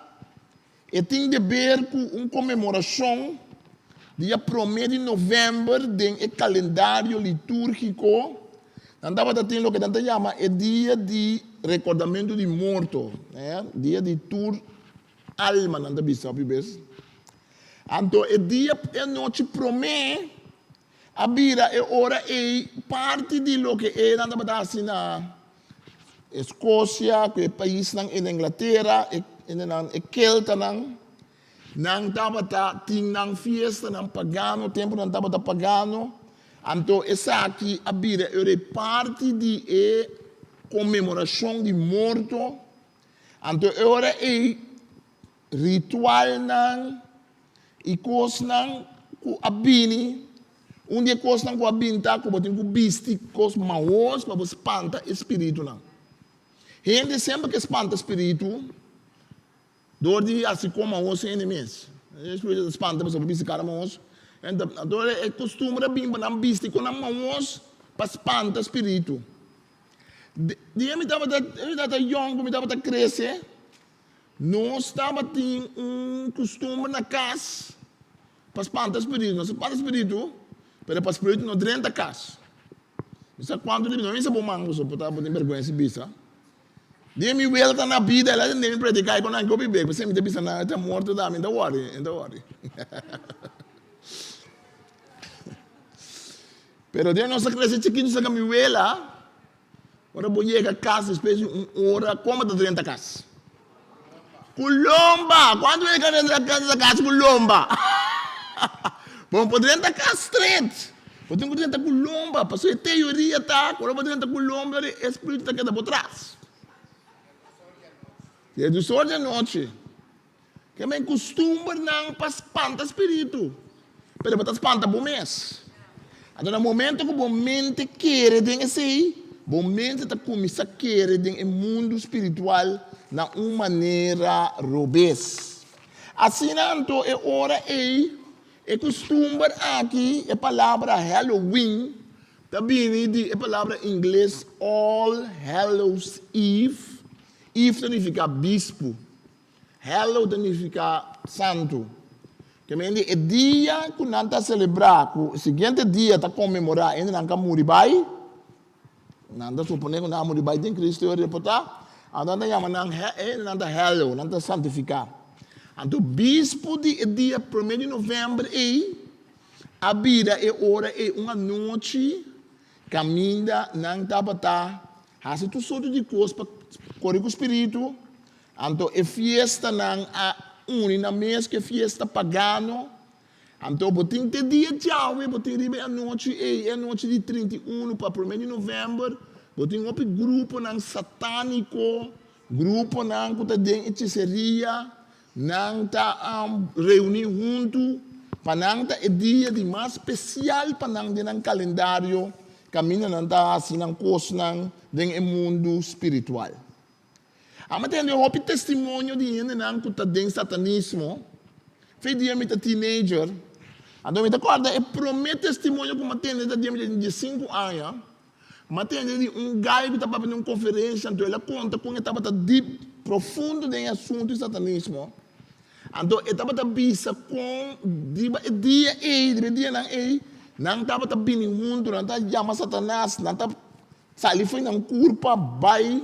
e tin de ber ku un konmemorashon dia promé di novèmber den e kalendario litúrgiko. Nan tabata tin loke nan ta yama e dia di rekordamentu di morto, dia di tur alma nan ta bisa hopi bes. Anto e dia e anochi promé A bira e ora ei parti di loke e nan tabata hasi na Eskosia ku e paisnan en Inglatera, e e keltanan. Nan tabata tin nan fiestanan pagano, tempu nan tabata pagano. Anto esaki a bira e ora ei parti di e konmemorashon di morto. Anto e ora ei ritualnan i kosnan ku a bini, un di e kosnan ku a bini ta ku bo tin ku bisti kos mahos pa bo spanta e spiritunan. Hende semper ke spanta spiritu dor di hasi kos mahos hende mes. E spiritu ta spanta pasobra bo bisti kara mahos. Anto e kustumber a bini pa nan bisti kosnan mahos pa spanta spiritu. Dia mi tabata mi tabata yòn ku mi tabata krese. Nos tabatin un kustumber na kas pa spanta spiritu. Nos a spanta spiritu, pero pa spiritu no drenta kas. Mi sa kuantu di mi, no mi sa bo man pasobra por ta bo tin bèrgwensa di bisa. Dia mi wela ta na bida, el a tende mi prediká i kon nan ke hopi bek, p'esei mi ta bisa nan e ta morto ta, mi no ta wòri, mi no ta wòri. Pero dia nos a krese chikitu saka mi wela. Ora bo yega kas despues di un ora, kon bo ta drenta kas? Ku lomba! Kuantu hende ka drenta kas ku lomba? Bo no por drenta kas stret. Bo tin ku drenta ku lomba, pasobra e teoria ta ku ora bo drenta ku lomba e spiritu ta keda bo tras. Di sor di anochi. Ke men kustumbernan pa spanta spiritu, pero bo ta spanta bo mes. Anto na momento ku bo mente kere den esei, bo mente ta kuminsá kere den e mundu spiritual na un manera robes. Asina anto e ora ei, e kustumber aki, e palabra Halloween, ta bini di e palabra ingles All Hallows Eve. Eve ta nifiká bispu. Hallow ta nifiká santu. Ke men di e dia ku nan ta selebrá, ku siguiente dia ta konmemorá hende nan ka muri bai, nan ta suponé ku nan a muri bai den Kristu e reportá, anto nan ta yama nan e hende nan ta hallow, nan ta santifiká. Anto bispu di e dia promé di novèmber ei a bira e ora ei un anochi kaminda nan tabata hasi tur sorto di kos pa kore ku spiritu. Anto e fiestanan a uni nan mes ku e fiesta pagano. Anto bo tin te dia djawe, bo tin riba e anochi ei, e anochi di 31 pa promé di novèmber, bo tin hopi gruponan satániko, gruponan ku ta den hechiseria, nan ta reuní huntu pa nan ta e dia di mas spesial pa nan den nan kalendario, kaminda nan ta hasi nan kosnan den e mundu spiritual. Amo tende hopi testimonio di hendenan ku ta den satanismo. Fe dia mi ta teenager. Anto mi ta kòrda e promé testimonio ku mi a tende ta dia mi tin diesinku aña. Mi a tende di un gai ku ta papia den un konferensha, anto el a konta kon e tabata dip, profundo den e asuntu di satanismo. Anto e tabata bisa kon riba e dia ei, riba e dianan ei, nan tabata bini huntu, nan ta yama Satanas, nan ta Sali fo'i nan kurpa bai.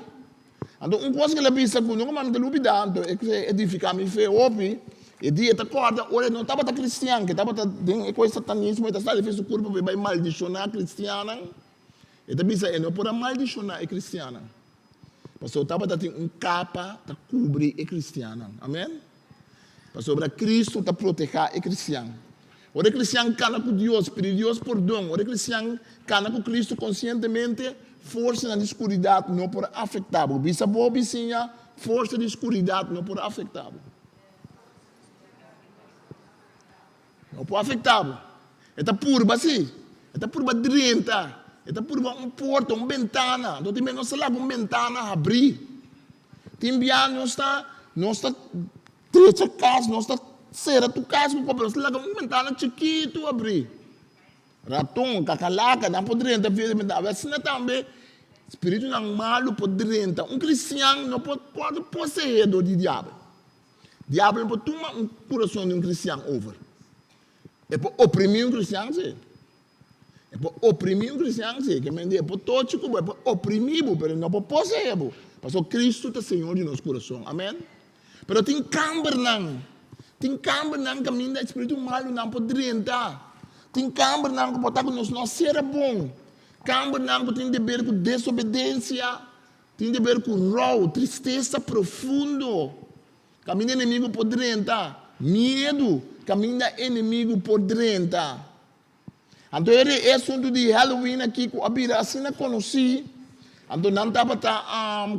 Anto un kos ku el a bisa ku nunka mas mi ta lubidá, anto e edifiká mi fe hopi, e dia e ta kòrda ora e no tabata kristian, ku e tabata den e kos satanismo, e ta sali fo'i su kurpa pa e bai maldishoná kristiannan. E ta bisa e no por a maldishoná e kristiannan, pasobra tabata tin un kapa ta kubri e kristiannan. Amen. Pasobra Cristo ta protehá e cristian. Ora e cristian cana cu Dios, pidi Dios pordon, ora e cristian cana cu Cristo conscientemente, forsanan di scuridad no por afectá bo. Bisa bo bisiña, forsa di scuridad no por afectá bo. No por afectá bo. E ta purba sí. E ta purba drenta. E ta purba un porta, un bentana. Anto tin bia nos ta laga un bentana habrí. Tin bia nos ta, nos ta trecha kas, nos ta sera tur kas ku koper, nos ta laga un bentana chikitu habrí. Raton, kakalaka, nan por drenta via di bentana. Awor asina tambe spiritunan malu por drenta. Un kristian no por wòrdu poseé dor di diabel. Diabel no por tuma un kurason di un kristian over. E por oprimí un kristian, sí. E por oprimí un kristian, sí. Ke men di e por tochi ku bo, e por oprimí bo, pero e no por poseé bo. Pasobra Kristu ta Señor di nos kurason. Amèn. Pero tin kambernan, tin kambernan kaminda e spiritu malunan por drenta. Tin kambernan ku por ta ku nos no a sera bon. Kambernan ku tin deber ku desobedensia. Tin di ber ku rou, tristesa profundo, kaminda enemigu por drenta, miedu, kaminda enemigu por drenta. Anto e asuntu di Halloween aki ku a bira asina konosí, anto nan tabata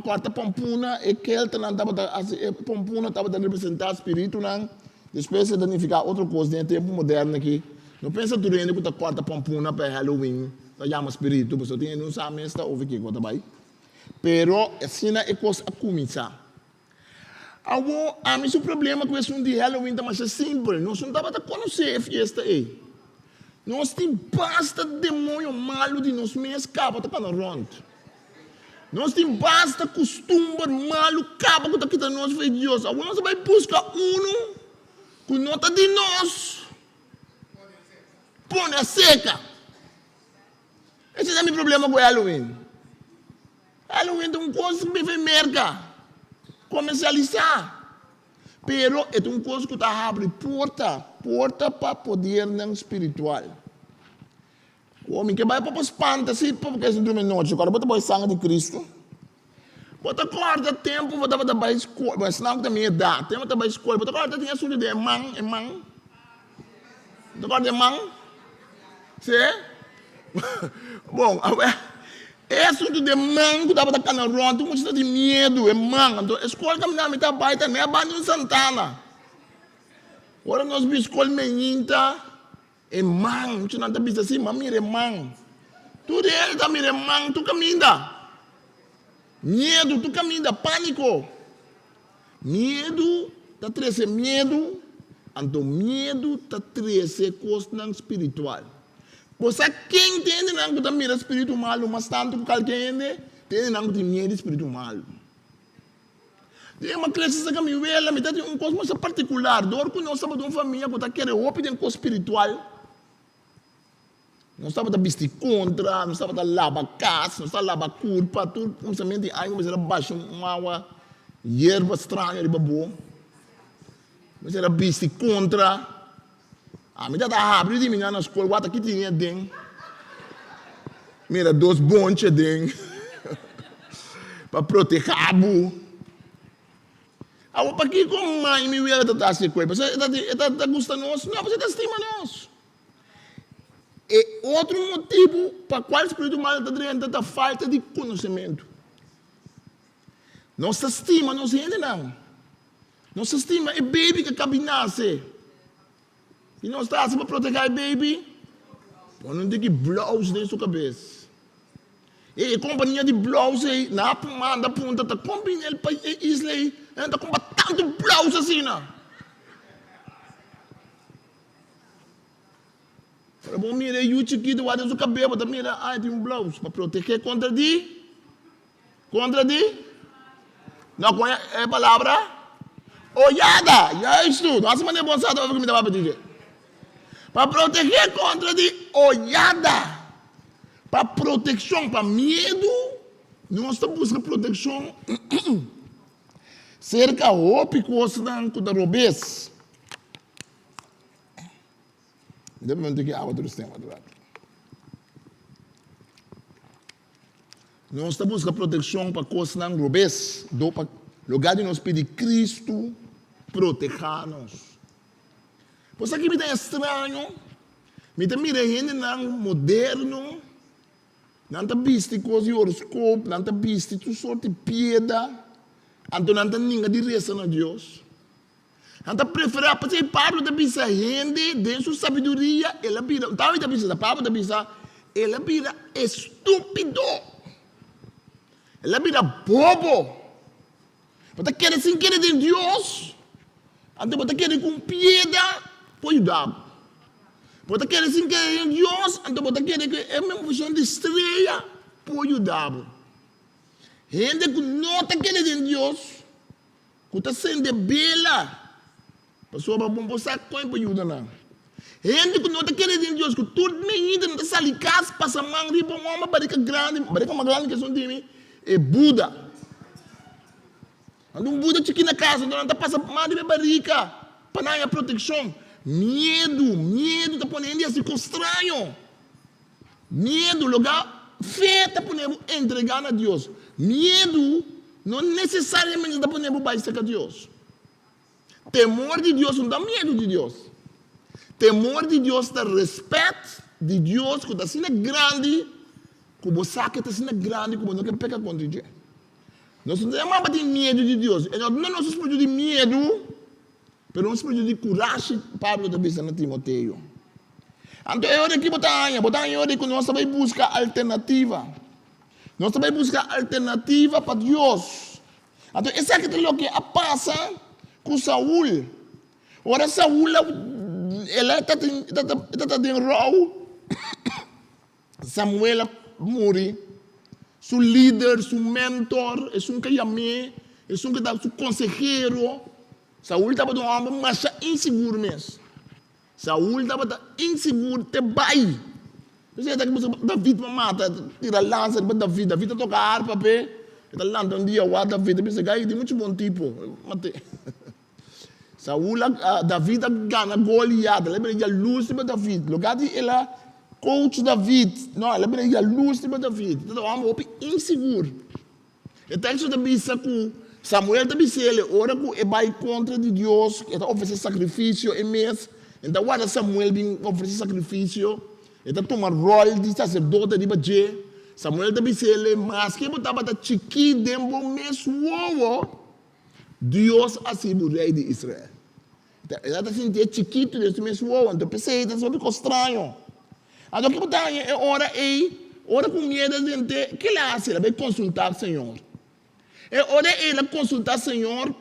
kòrta pampuna, e keltanan tabata hasi e pampuna tabata representá spiritunan, despues e ta nifiká otro kos den e tempu moderno aki. No pensa tur hende ku ta kòrta pampuna pa e Halloween ta yama spiritu, pasobra tin hende no sa mes ta ofi kiko ta bai. Pero asina e kos a kuminsá. Awor, ami su problema ku esun di Halloween ta masha simpel. Nos no tabata konosé e fiesta ei. Nos tin basta demoño malu di nos mes kaba ta kana rònt. Nos tin basta kustumber malu kaba ku ta kita nos for di Dios. Awor nos a bai buska unu ku no ta di nos. Pone a seka. Ese ta mi problema ku Halloween. Halloween ta un kos ku biba e Merka, komersialisá. Pero e ta un kos ku ta habri porta, porta pa podernan spiritual. Awor mi ke bai pa bo spanta si pasobra es drumi nochi, kòrda bo ta bai sangre di Kristu. Bo ta kòrda tempu bo tabata bai skol, bo esnan ku ta mi edat, tempu bo ta bai skol, bo ta kòrda tin asuntu di e man, e man? Bo ta kòrda e man? Sí? Bon, awor, E asuntu di e man ku tabata kana rònt, tur mucha ta tin miedu, e man. Anto e skol kaminda mi ta bai ta ne abanda un santana. Ora nos bin skol meñinta, e man, muchanan ta bisa si, m'a mira e man. Tur hende ta mira e man tur kaminda. Miedu tur kaminda, pániko. Miedu ta trese miedu, anto miedu ta trese kosnan spiritual. Bo sa ken ta hendenan ku ta mira spiritu malu mas tantu ku kalke hende? Ta hendenan ku tin miedu di spiritu malu. Den mi a krese serka mi wela, mi ta tin un kos masha partikular. Dor ku nos tabata un famia ku ta kere hopi den kos spiritual, Nos tabata bisti kontra, nos tabata laba kas, nos ta laba kurpa, tur kuminsamentu di aña kuminsá ta basha un awa yerba straño riba bo. Kuminsá ta bisti kontra. Ami tabata habri di mi nan na skol, wak ta ki tini aden. Mira dos bonchi aden pa proteha bo. Awor pakiko mai mi wela ta ta hasi e koi? Pasobra e ta gusta nos? No, pasobra e ta stima nos. E otro motibu pa cual spiritu malo ta drenta ta falta di conocimento. Nos ta stima nos hendenan. Nos ta stima e baby cu acaba di nace. Y nos ta haci pa proteha e baby? Pone un tiki blouse den su cabes. E compania di blouse ey nan a manda punta ta con bini el pa e isla ey nan ta compra tanto blouse asina. Ora bo mira e yu chikitu wak den su kabes bo ta mira ah e tin un blous pa protegé kontra di kontra di no kon e palabra oyada juistu no hasi manera bon sa tabata ku mi ta papia dje pa protegé kontra di oyada pa protekshon pa miedu nos ta buska protekshon serka hopi kosnan ku ta robes. Mi ta pregunta ki awa tur sistema ta dal. Nos ta buska protekshon pa kosnan robes, do pa lugar di nos pidi Kristu proteha nos. Pues aki mi ta estraño, mi ta mira hendenan moderno, nan ta bisti kos di horoskop, nan ta bisti tur sort di pieda, anto nan ta ninga di resa na Dios. Nan ta preferá, p'esei Pablo ta bisa hende den su sabiduria, el a bira, tambe ta bisa, Pablo ta bisa, el a bira estúpido, el a bira bobo. Bo ta kere sin kere den Dios, anto bo ta kere ku un piedra por yuda bo. Bo ta kere sin kere den Dios, anto bo ta kere ku e movision di strea por yuda bo. Hende ku no ta kere den Dios, Ku ta sende bela, pasobra bo por sa kon e por yuda nan. Hende ku no ta kere den Dios, ku tur mainta nan ta sali kas pasa man riba un hòmber barika grandi, barika mas grandi ke esun di mi, e Buda. Nan tin un Buda chikí na kas, anto nan ta pasa man riba e barika pa nan haña protekshon. Miedu, miedu ta pone hende hasi kos straño. Miedu, loga fe ta pone bo entrega na Dios. Miedu no nesesariamente ta pone bo bai serka Dios. Temor di Dios no ta miedu di Dios. Temor di Dios ta respet di Dios ku ta asina grandi ku bo sa ku e ta asina grandi ku bo no ke peka kontra dje. Nos no ta yama pa tin miedu di Dios. E no ta duna nos un spiritu di miedu, pero un spiritu di kurashi, Pablo ta bisa na Timoteo. Anto e ora ki bo ta haña? Bo ta haña e ora ku nos ta bai buska alternativa. Nos ta bai buska alternativa pa Dios. Anto esaki ta loke a pasa ku Saul. Ora Saul a el a ta den rou, Samuel a muri. Su lider, su mentor, esun ku a yam'é, esun ku ta su konsehero. Saul tabata un hòmber masha insigur mes. Saul tabata insigur te bai. P'esei e ta buska David pa mata, tira lansa riba David. David ta toka arpa p'e, e ta lanta un dia wak David, e bisa, Gai, di muchu bon tipo. Mat'é. Saul a, David a gana Goliat, el a bira yalurs riba David. Loke di el a coach David, no, el a bira yalurs riba David. E ta un hòmber hopi insigur. E teksto ta bisa ku Samuel ta bis'el e ora ku e bai kontra di Dios, e ta ofresé sakrifisio e mes, e ta warda Samuel bin ofresé sakrifisio, e ta tuma ròl di saserdote riba dje. Samuel ta bis'é, Maske bo tabata chikí den bo mes wowo, Dios a hasi bo rei di Israel. E ta sintié chikitu den su mes wowo, anto p'esei ta hopi kos straño. Anto ke bo ta haña e ora ei? Ora ku miedu a drent'é, ke el a hasi? El a bai konsultá Señor. E ora ei el a konsultá Señor,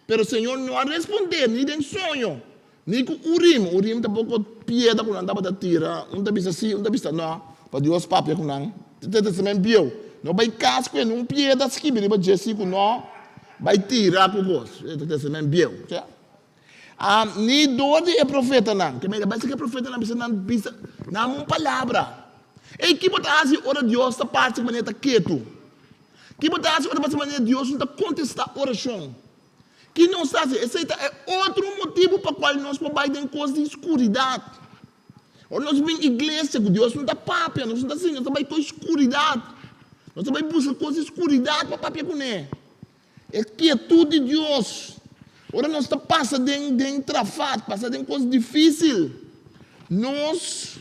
pero Señor no a respondé ni den soño, ni ku Urim. Urim ta poko piedra ku nan tabata tira, un ta bisa sí, un ta bisa nò, pa Dios papia ku nan. Te Testament Bieu. No bai kas ku e un piedra skibi riba dje sí ku nò, bai tira ku kos. Te Testament Bieu. Ni dor di e profetanan. Ke mira, bai si ke profetanan bisa nan bisa nan un palabra. Ei, ki bo ta hasi ora Dios ta parse ku manera ta ketu? Ki bo ta hasi ora parse manera Dios no ta kontestá orashon? Ki nos ta hasi? Esei ta e otro motibu pa kual nos por bai den kos di skuridat. Ora nos bin iglesia ku Dios no ta papia, nos no ta sinti, nos ta bai ku skuridat. Nos ta bai buska kos di skuridat pa papia kuné. E kietut di Dios. Ora nos ta pasa den den trafat, pasa den kos difísil, nos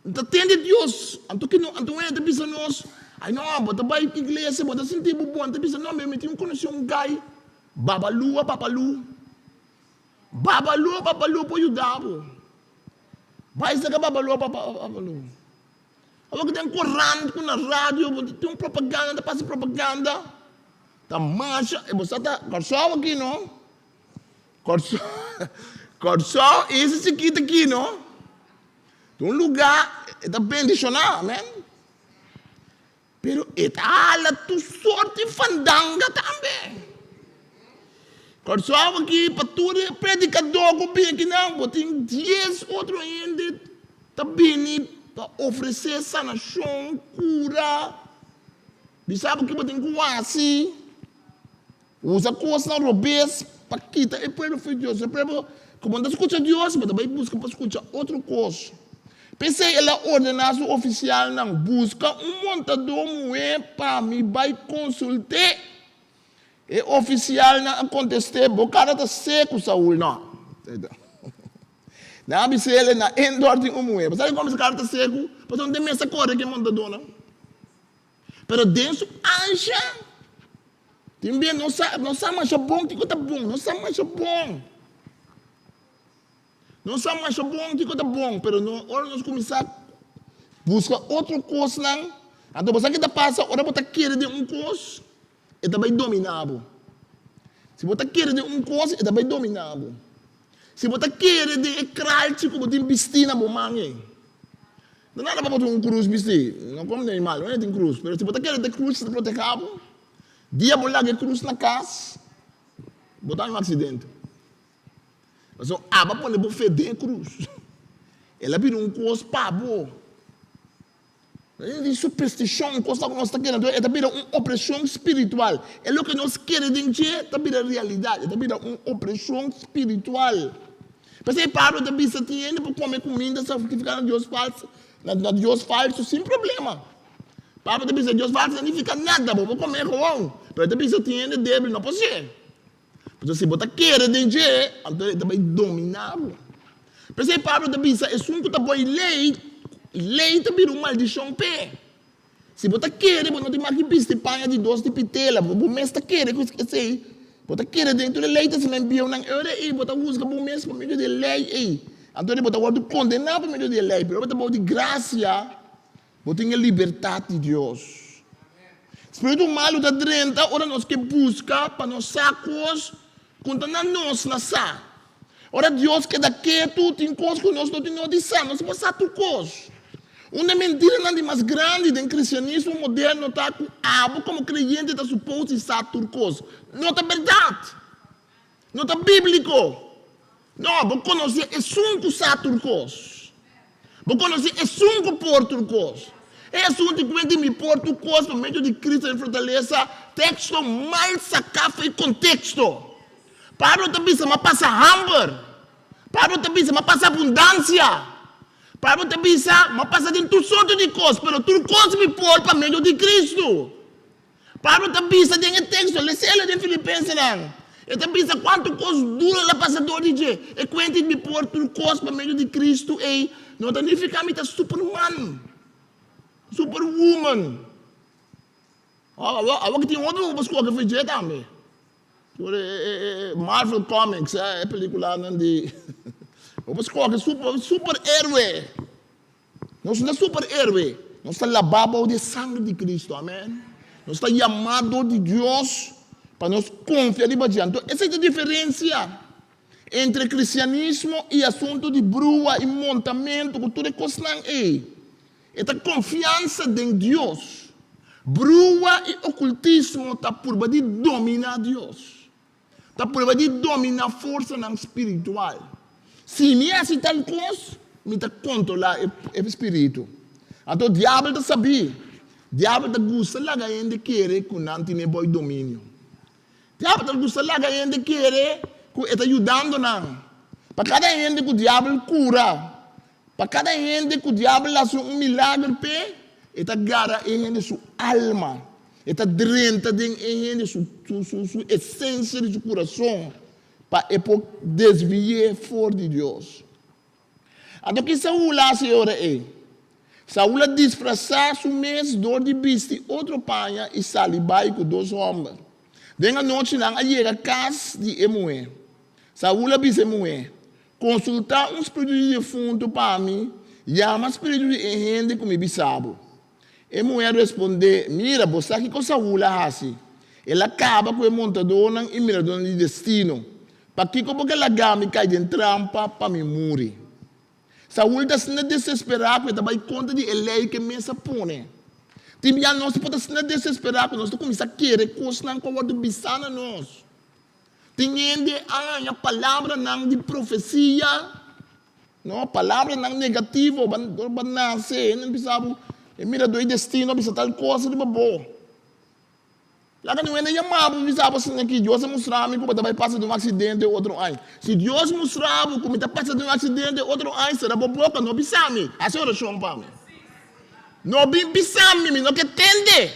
ta tende Dios. Anto ki no, anto un hende ta bisa nos, Ai no, bo ta bai iglesia, bo ta sinti bo bon. Ta bisa, no, mi tin un konosí un guy, Babalú a Babalú. Babalú a Babalú por yuda bo. Bai saka Babalú a Babalú. Awor ku den korant ku na radio bo tin un propaganda ta pasa propaganda ta masha e bo sa ta Kòrsou aki no Kòrsou Kòrsou ese chikito aki no ta un lugá e ta bendishoná amen pero e ta hala tur sorti fandanga tambe Kòrsou aki pa tur e predikadó ku bini akinan bo tin dies otro hende ta bini pa ofresé sanashon, kura, bisa bo kiba tin ku hasi, usa kosnan robes pa kita e pueblo for di Dios. E pueblo ku bo no ta skucha Dios, bo ta bai buska pa skucha otro kos. P'esei el a ordená su ofisialnan, Buska un montadó muhé pa mi bai konsult'é. E ofisialnan a kontest'é, Bo kara ta seku, Saul. No. Nan a bis'é el na Endor tin un muhé. Bo sa dikon su kara ta seku? Pasobra no tin mester kore ku e montadónan. Pero den su ansha, tin bia no sa, no sa masha bon kiko ta bon, no sa masha bon. No sa masha bon kiko ta bon, pero no, ora nos kuminsá buska otro kosnan, anto bo sa ke ta pasa ora bo ta kere den un kos? E ta bai dominá bo. Si bo ta kere den un kos, e ta bai dominá bo. Si bo ta kere den e kralchi ku bo tin bistí na bo man ei, no nada pa bo tin un krus bistí, no kom den mal, no tin krus, pero si bo ta kere den e krus ta protehá bo, dia bo laga e krus na kas, bo ta haña un aksidente. Pasobra abo a pone bo fe den e krus. El a bira un kos pa bo. Di superstishon, kosnan ku nos ta kere, e ta bira un opreshon spiritual. E loke nos kere den dje ta bira realidat, e ta bira un opreshon spiritual. P'esei Pablo ta bisa tin hende por kome kuminda sakrifiká na dios falsu, na dios falsu sin problema. Pablo ta bisa dios falsu no nifiká nada, bo por kome gewoon, pero e ta bisa tin hende debil no por hasié. Pasobra si bo ta kere den dje, anto e ta bai dominá bo. P'esei Pablo ta bisa, Esun ku ta boi lei, lei ta bira un maldishon p'e. Si bo ta kere, bo no tin mag di bisti paña di dos di pitela, bo mes ta kere ku esei, bo ta kere den tur e lei ta asina bieunan e ora ei bo ta husga bo mes pa medio di e lei ei. Anto bo ta wòrdu kondená pa medio di e lei, pero ora bo ta bou di grasia, Bo tin e libertat di Dios. Spiritu malu ta drenta ora nos ke buska pa nos sa kos ku ta na nos na sa. Ora Dios keda ketu, tin kos ku nos no tin nodi sa. Nos por sa tur kos. Un di e mentiranan di mas grandi den kristianismo moderno ta ku abo komo kreyente ta supos di sa tur kos. No ta bèrdat. No ta bíbliko. No, bo konosé esun ku sa tur kos. Bo konosé esun ku por tur kos. E esun tin kuenta di mi por tur kos pa medio di Cristo den fortalesa, teksto mal saká for e konteksto. Pablo ta bisa m'a pasa hamber. Pablo ta bisa m'a pasa abundansia. Pablo ta bisa m'a pasa den tur sorto di kos, pero tur kos mi por pa medio di Cristo. Pablo ta bisa den e teksto, les'e den Filipensenan, e ta bisa kuantu kos duru el a pasa dor di dje. E kuenta di mi por tur kos pa medio di Kristu ei no ta nifiká mi ta superman. Superwoman. Awor ki tin otro ku por skohe for dje tambe. Tur e Marvel Comics, e peliculanan di bo por skohe super super héroe. Nos no ta super héroe, nos ta labá bou di e sangre di Cristo, amen. Nos ta yamá dor di Dios pa nos konfia riba dje. Anto esei ta e diferensia entre cristianismo i asuntu di brua i montamentu ku tur e kosnan ei. E ta konfiansa den Dios. Brua i okultismo ta purba di dominá Dios. Ta purba di dominá forsanan spiritual. Si mi hasi tal kos, mi ta kontrolá e spiritu. Anto Diabel ta sabí. Diabel ta gusta laga hende kere ku nan tene bou dominio. Diabel ta gusta laga hende kere ku e ta yudando nan. Pa kada hende ku Diabel kura, Pa kada hende ku diabel hasi un milager p'e, e ta gara e hende su alma, e ta drenta den e hende su su esensia di su kurason pa e por desvi'é for di Dios. Anto ki Saul a hasi e ora ei? Saul a disfrasá su mes dor di bisti otro paña i sali bai ku dos hòmber. Den anochi nan a yega kas di e muhé. Saul a bisa e muhé, Konsultá un spiritu di defuntu pa mi, yama spiritu di e hende ku mi bisa bo. E muhé a respondé, Mira, bo sa kiko Saul a hasi. El a kaba ku e montadónan i miradónan di destino. Pakiko bo ke laga mi kai den trampa pa mi muri? Saul ta asina desesperá ku e ta bai kontra di e lei ku e mes a pone. Tin bia nos por ta asina desesperá ku nos ta kuminsá kere kosnan ku a wòrdu bisá na nos. Tin hende a haña palabranan di profesia, no, palabranan negativo, ban ora bo a nase, hende a bisa bo, e miradó di destino a bisa tal cosa riba bo. Laga niun hende yama bo bisa bo asina aki, Dios a mustra mi ku bo ta bai pasa den un aksidente otro aña. Si Dios mustra bo ku mi ta pasa den un aksidente otro aña, sera bo boka, no bisa mi, hasi orashon pa mi. No bin bisa mi, mi no ke tende.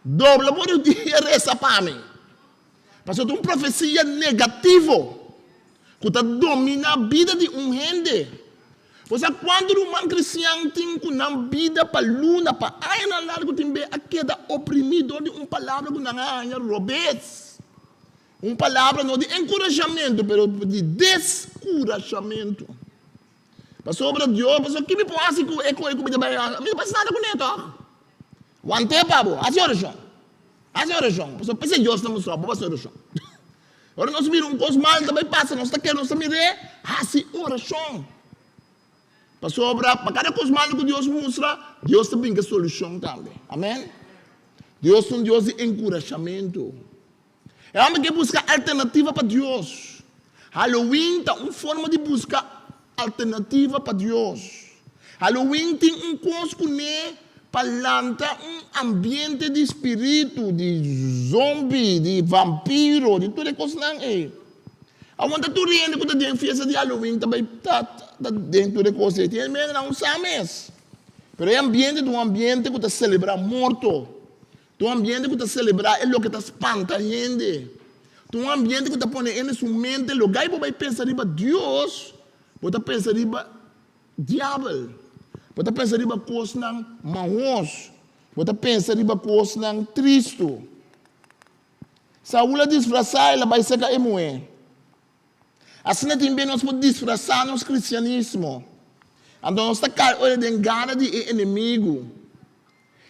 Dobla bo rudia resa pa mi. Pasobra ta un profesia negativo ku ta dominá bida di un hende. Bo sa kuantu ruman kristian tin ku nan bida pa luna, pa añanan largu tin be a keda oprimí dor di un palabra ku nan a haña robes. Un palabra no di enkurashamentu, pero di deskurashamentu. Pasobra Dios, pasobra ki mi por hasi ku e koi ku mi ta bai hasi? Mi no por hasi nada kuné tòg. Want'é pa bo, hasi orashon. Hasi orashon, pasobra p'esei Dios ta mustra bo pa hasi orashon. Ora nos mira un kos mal ta bai pasa, nos ta kere, nos ta mir'é, hasi orashon. Pasobra pa kada kos malu ku Dios mustra, Dios ta bin ku e solushon tambe. Amen. Dios ta un Dios di enkurashamentu. E hòmber ke buska alternativa pa Dios. Halloween ta un forma di buska alternativa pa Dios. Halloween tin un kos kuné pa lanta un ambiente di spiritu, di zombi, di vampiro, di tur e kosnan ei. Awor ta tur hende ku ta den fiesta di Halloween ta bai ta den tur e kos ei. Tin hende nan no sa mes. Pero e ambiente ta un ambiente ku ta selebrá morto. Ta un ambiente ku ta selebrá e loke ta spanta hende. Ta un ambiente ku ta pone hende su mente logá i bo bai pensa riba Dios, bo ta pensa riba diabel. Bo ta pensa riba kosnan mahos. Bo ta pensa riba kosnan tristu. Saul a disfrasá, el a bai serka e muhé. Asina tin bia nos por disfrasá nos kristianismo. Anto nos ta kai ora den gara di e enemigu.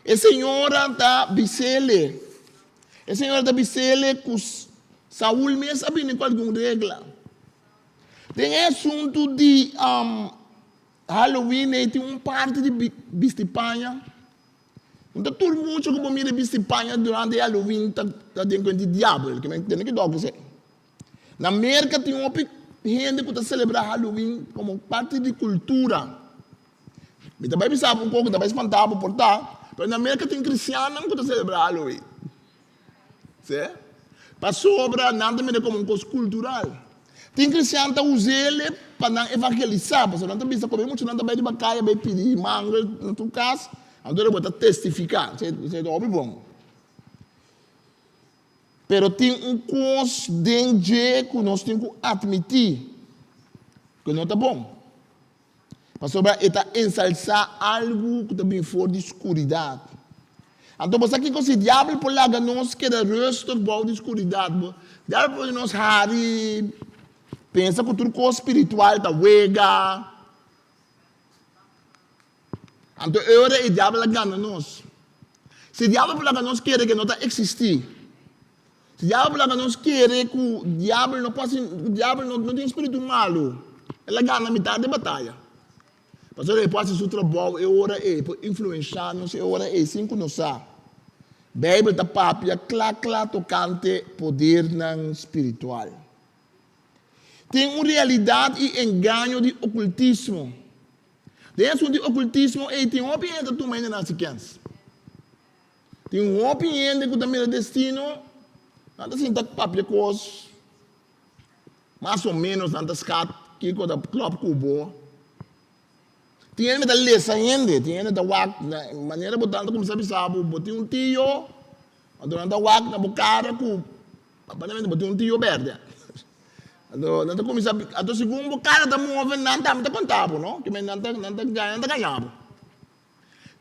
E señora ta bis'ele, e señora ta bis'ele ku Saul mes a bini ku algun regla. Den e asuntu di Halloween ei tin un parti di bisti paña. No ta tur mucha ku bo mira bisti paña durante e Halloween ta den kuenta di diabel. Tene kuidou ku esei. Na Merka tin hopi hende ku ta selebrá Halloween komo parti di kultura. Mi ta bai bisa bo un kos ku ta bai spantá bo por ta, pero na Merka tin kristiannan ku ta selebrá Halloween. Sí. Pasobra nan ta mira komo un kos kultural. Tin kristian ta us'el pa nan evangelisá, pasobra nan ta bisa komo e muchanan ta bai riba kaya bai pidi mangel na tur kas, anto bo ta testifiká. Esei ta hopi bon. Pero tin un kos den dje ku nos tin ku atmití ku no ta bon. Pasobra e ta ensalsá algu ku ta bin for di skuridat. Anto bo sa kiko? Si diabel por laga nos keda rustig bou di skuridat, bo diabel por pone nos hari, pensa ku tur kos spiritual ta wega. Anto e ora e diabel a gana nos. Si diabel por laga nos kere ku e no ta eksistí, si diabel por laga nos kere ku diabel no por hasi, ku diabel no no tin spiritu malu, el a gana mitar di e bataya. Pasobra e por hasi su trabou e ora ei, e por influenshá nos e ora ei sin ku nos sa. Beibel ta papia kla kla tokante podernan spiritual. Tin un realidat i engaño di okultismo. Den e asuntu di okultismo ei tin hopi hende ta tuma hende na hasi kens. Tin hopi hende ku ta mira destino, nan ta sinta papia kos, mas o menos nan ta skat kiko ta klòp ku bo. Tin hende ta lesa hende, tin hende ta wak na manera bo ta nan ta kuminsá bisa bo, bo tin un tio, anto nan ta wak na bo kara ku aparentemente bo tin un tio bèrdè. Anto nan ta kuminsá, anto segun bo kara ta move nan tambe ta konta bo no, kimen nan ta nan ta nan ta gaña bo.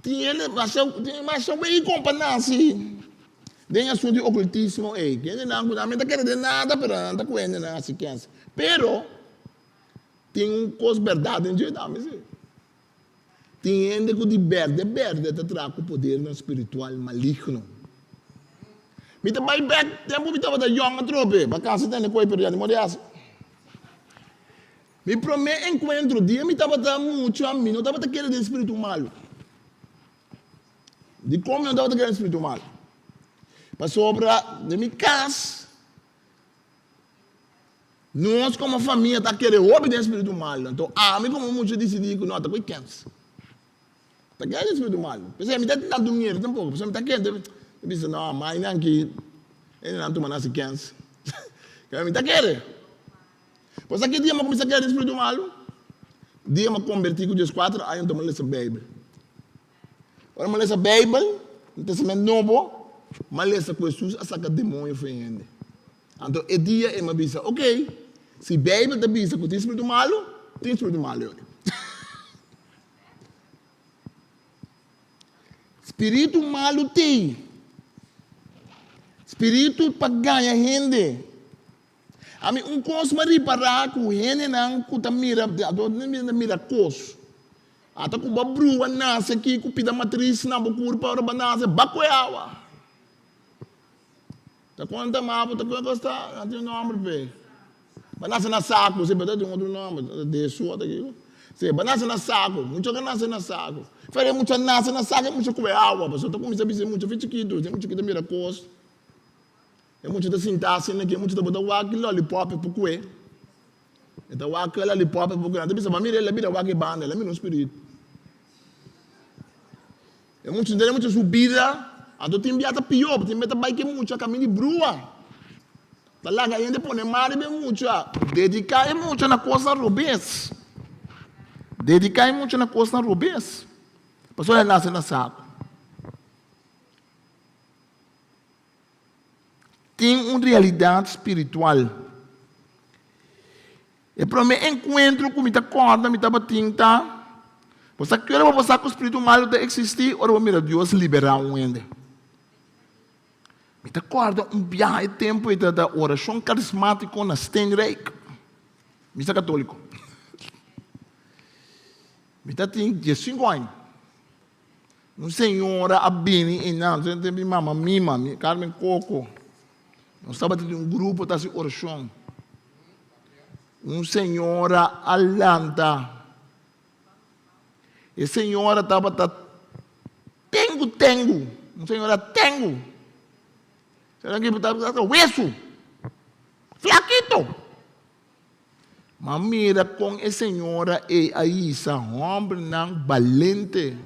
Tin hende masha tin masha wei kompa nasi den asuntu di okultismo ei. Hendenan ku nan mi ta kere den nada pero nan ta ku hendenan hasi kens. Pero tin un kos bèrdat den dje tambe si. Tin hende ku di bèrdè bèrdè ta traha ku podernan spiritual maligno. Mi ta bai bèk tempu mi tabata yòn atrobe, pa kansa tende ku ei pero ya ni mor di hasi. Mi promé enkuentro, dia mi tabata mucha, mi no tabata kere den spiritu malu. Dikon mi no tabata kere den spiritu malu? Pasobra den mi kas, nos komo famia ta kere hopi den spiritu malu. Anto ami komo mucha disidí ku no ta ku e kèns. Ta kere den spiritu malu. P'esei mi ta tantu miedu tampoko, pasobra mi ta kere, mi bisa no, mainan ki hende nan tuma nan si kèns. Mi ta kere. Bo sa ki dia mi a kuminsá kere den spiritu malu? Dia mi a kombertí ku dieskuater aña anto mi a lesa Beibel. Ora mi a lesa Beibel, na Testament Nobo, mi a lesa ku Hesus a saka demoño for e hende. Anto e dia ei mi a bisa, ok, si Beibel ta bisa ku tin spiritu malu, tin spiritu malu yori. Spiritu malu t'ei. Spiritu pa gaña hende. Ami un kos m'a ripará ku hendenan ku ta mira, ta mira kos. Ata ku bo brua nase aki ku pida matris na bo kurpa ora bo nase, bak ku e awa. Ta konta ma bo ta kue kos ta, nan tin un nòmber p'e. Bo nase na saku, si, pero ta tin otro nòmber, desu ota kiko. Si, bo nase na saku, mucha ka nase na saku. Fere mucha nase na saku e mucha kue awa, pasobra ta kuminsá bisa e mucha fi chikitu, e mucha ki ta mira kos. E mucha ta sinta asina aki, e mucha ta bota wak ki lollipop e por kue. E ta wak e lollipop e por kue. Nan ta bisa, Ba mira, el a bira wak e banda, el a mira un spiritu. E mucha ta mucha su bida, anto tin bia ta pió, tin bia ta bai ku e mucha kaminda di brua. Ta laga hende pone man riba e mucha. Dediká e mucha na kosnan robes. Dediká e mucha na kosnan robes. Pasobra el a nase na saku. Tin un realidat spiritual. E promé enkuentro ku mi ta kòrda mi tabatin ta, Bo sa ki ora bo por sa ku spiritu malu ta eksistí? Ora bo mira Dios liberá un hende. Mi ta kòrda un biaha e tempu ei ta orashon karismátiko na Steenrijk. Mi ta katóliko. Mi ta tin diesinku aña. Un señora a bini einan, nos ta mi mama Mima, mi Carmen Coco. Nos tabata den un grupo ta hasi orashon. Un señora a lanta. E señora tabata tengu tengu, un señora tengu. Señora ki tabata wesu, flakito. Ma mira kon e señora ei a hisa hòmbernan balente.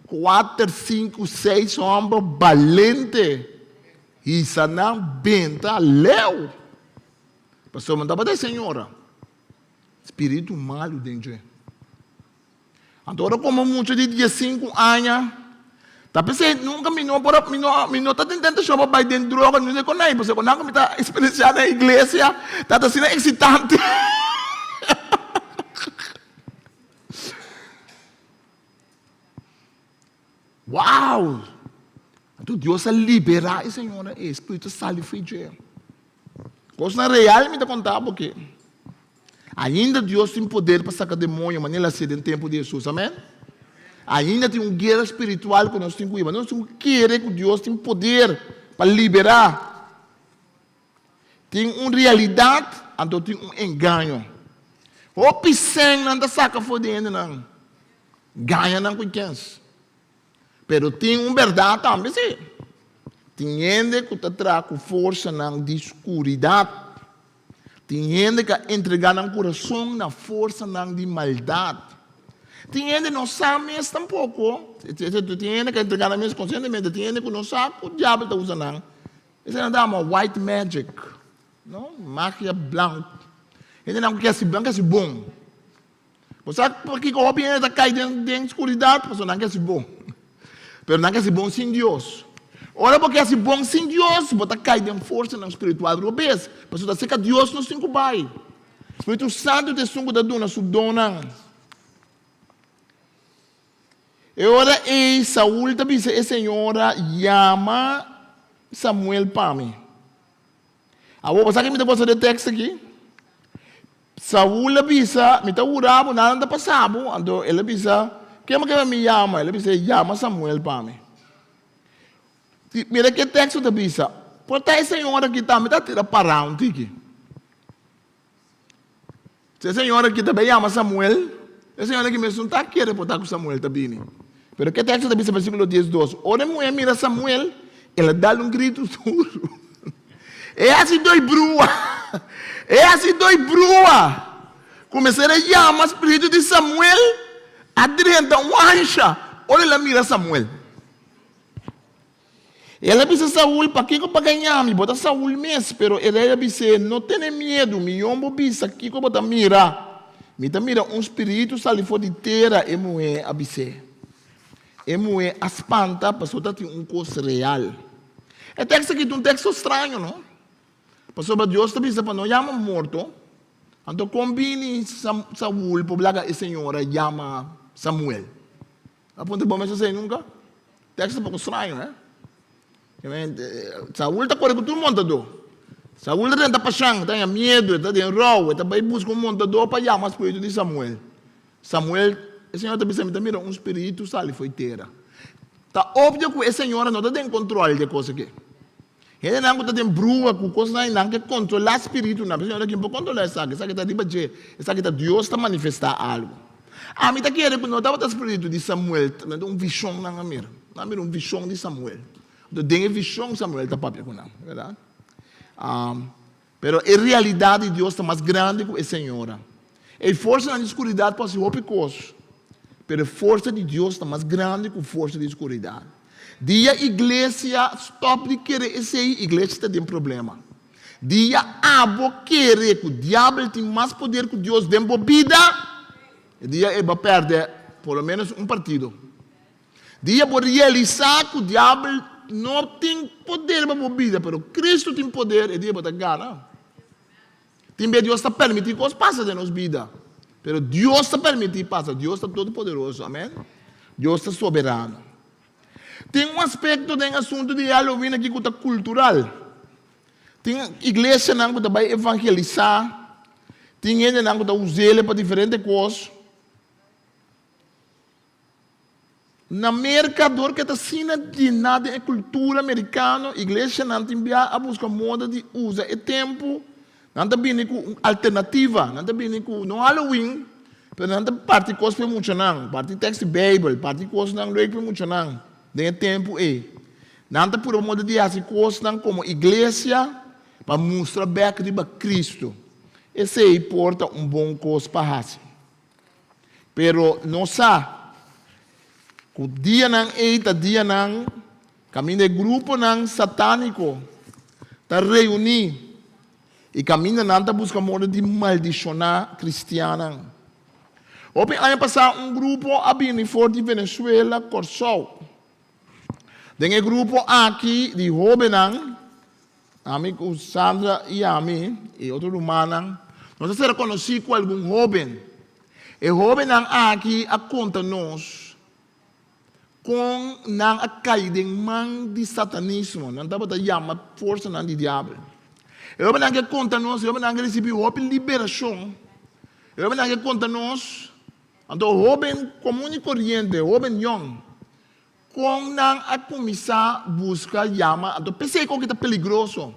Kuater, sinku, seis hòmber balente hisa nan benta leu. Pasobra no tabata e señora. Spiritu malu den dje. Anto ora komo mucha di diesinku aña ta p'esei nunka mi no por a mi no mi no ta tin tentashon pa bai den droga ni kon ei pasobra nan ku mi ta eksperensiá na iglesia ta asina eksitante. Wow! Anto Dios a liberá e señora ei, e spiritu a sali for dje. Kosnan real mi ta konta bo aki. Ainda Dios tin poder pa saka demoño manera el a hasié den tempu di Hesus. Amèn? Ainda tin un guera spiritual ku nos tin ku hiba. Nos tin ku kere ku Dios tin poder pa liberá. Tin un realidat, anto tin un engaño. Hopi sènnan ta saka for di hendenan. Gaña nan ku kens. Pero tin un bèrdat tambe si. Tin hende ku ta traha ku forsanan di skuridat. Tin hende ku a entregá nan kurason na forsanan di maldat. Tin hende no sa mes tampoko. Tin hende ku a entregá nan mes konsientemente. Tin hende ku no sa ku diabel ta usa nan. Esei nan ta yama white magic, no? Magia blanku. Hendenan ku ke hasi blanku ke hasi bon. Bo sa pakiko hopi hende ta kai den den skuridat? Pasobra nan ke hasi bon. Pero nan ke hasi bon sin Dios. Ora bo ke hasi bon sin Dios, bo ta kai den forsanan spiritual robes. Pasobra ta serka Dios nos tin ku bai. Spiritu Santu ta esun ku ta duna su donnan. E ora ei Saul ta bisa e señora, Yama Samuel pa mi. Awor, bo sa ke mi ta gosa di e tekst aki? Saul a bisa, Mi ta hura bo, nada no ta pasa bo. Anto el a bisa, Ken bo ke pa mi yama? El a bisa, Yama Samuel pa mi. Mira ke e teksto ta bisa, Por ta e señor aki tambe ta tira pará un tiki. Si e señor aki ta bai yama Samuel, e señor aki mes no ta kere por ta ku Samuel ta bini. Pero ke teksto ta bisa versíkulo diesdos? Ora e muhé mira Samuel, el a dal un gritu duru. E hasi doi brua! E hasi doi brua! Kuminsá a yama spiritu di Samuel a drenta un ansha ora el a mira Samuel. El a bisa Saul, Pakiko bo a gaña mi? Bo ta Saul mes. Pero e rei a bis'é, No tene miedu, mi yon bo bisa kiko bo ta mira. Mi ta mira un spiritu sali for di tera, e muhé a bis'é. E muhé a spanta pasobra ta tin un kos real. E teksto aki ta un teksto straño, no? Pasobra Dios ta bisa pa no yama morto. Anto kon bini Saul por laga e señora yama Samuel? A puntra bo mes esei nunka? Teksto poko straño, eh? Saul ta kore ku tur montadó. Saul ta renta pashan, e ta haña miedu, e ta den rou, e ta bai buska un montadó pa yama spiritu di Samuel. Samuel, e señora ta bisa, mi ta mira un spiritu sali fo'i tera. Ta obvio ku e señora no ta den control di e kos aki. Hendenan ku ta den brua ku kosnan ei, nan ke kontrolá spiritunan. Pero e señora kin por kontrolá esaki? Esaki ta riba dje. Esaki ta Dios ta manifestá algu. Ami ta kere ku no tabata spiritu di Samuel, ta un vishon nan a mira. Nan a mira un vishon di Samuel. Anto den e vishon Samuel ta papia ku nan, bèrdat? Pero e realidat di Dios ta mas grandi ku e señora. E forsanan di skuridat por hasi hopi kos, pero e forsa di Dios ta mas grandi ku forsa di skuridat. Dia iglesia stòp di kere esei, iglesia ta den problema. Dia abo kere ku diabel tin mas poder ku Dios den bo bida, e dia ei bo a pèrdè por lo ménos un partido. Dia bo realisá ku diabel no tin poder riba bo bida, pero Cristo tin poder, e dia bo ta gana. Tin bes Dios ta permití kos pasa den nos bida, pero Dios ta permití pasa. Dios ta todopoderoso, amèn. Dios ta soberano. Tin un aspekto den asuntu di Halloween aki ku ta kultural. Tin iglesianan ku ta bai evangelisá, tin hendenan ku ta us'el pa diferente kos. Na Merka, dor ku e ta asina llená den e kultura merikano, iglesianan tin bia a buska moda di usa e tempu. Nan ta bini ku un alternativa. Nan ta bini ku, no Halloween, pero nan ta parti kos pa e muchanan, parti tèks di Beibel, parti kosnan leuk pa e muchanan den e tempu ei. Nan ta purba moda di hasi kosnan komo iglesia pa mustra bèk riba Kristu. Esei por ta un bon kos pa hasi. Pero nos sa ku dianan ei ta dianan kaminda e gruponan satániko ta reuní i kaminda nan ta buska moda di maldishoná kristiannan. Hopi aña pasá un grupo a bini for di Venezuela Kòrsou. Den e grupo aki di hóbennan, Ami ku Sandra i ami i otro rumannan, nos a sera konosí ku algun hóben. E hóbennan aki a konta nos. Kon nan a kai den man di satanismo, nan tabata yama forsanan di diabel. E hobennan ke konta nos, e hobennan ke risibí hopi liberashon, e hobennan ke konta nos, anto hoben komun i koriente, hoben yòn, kon nan a kuminsá buska yama, anto p'esei kon ki ta peligroso.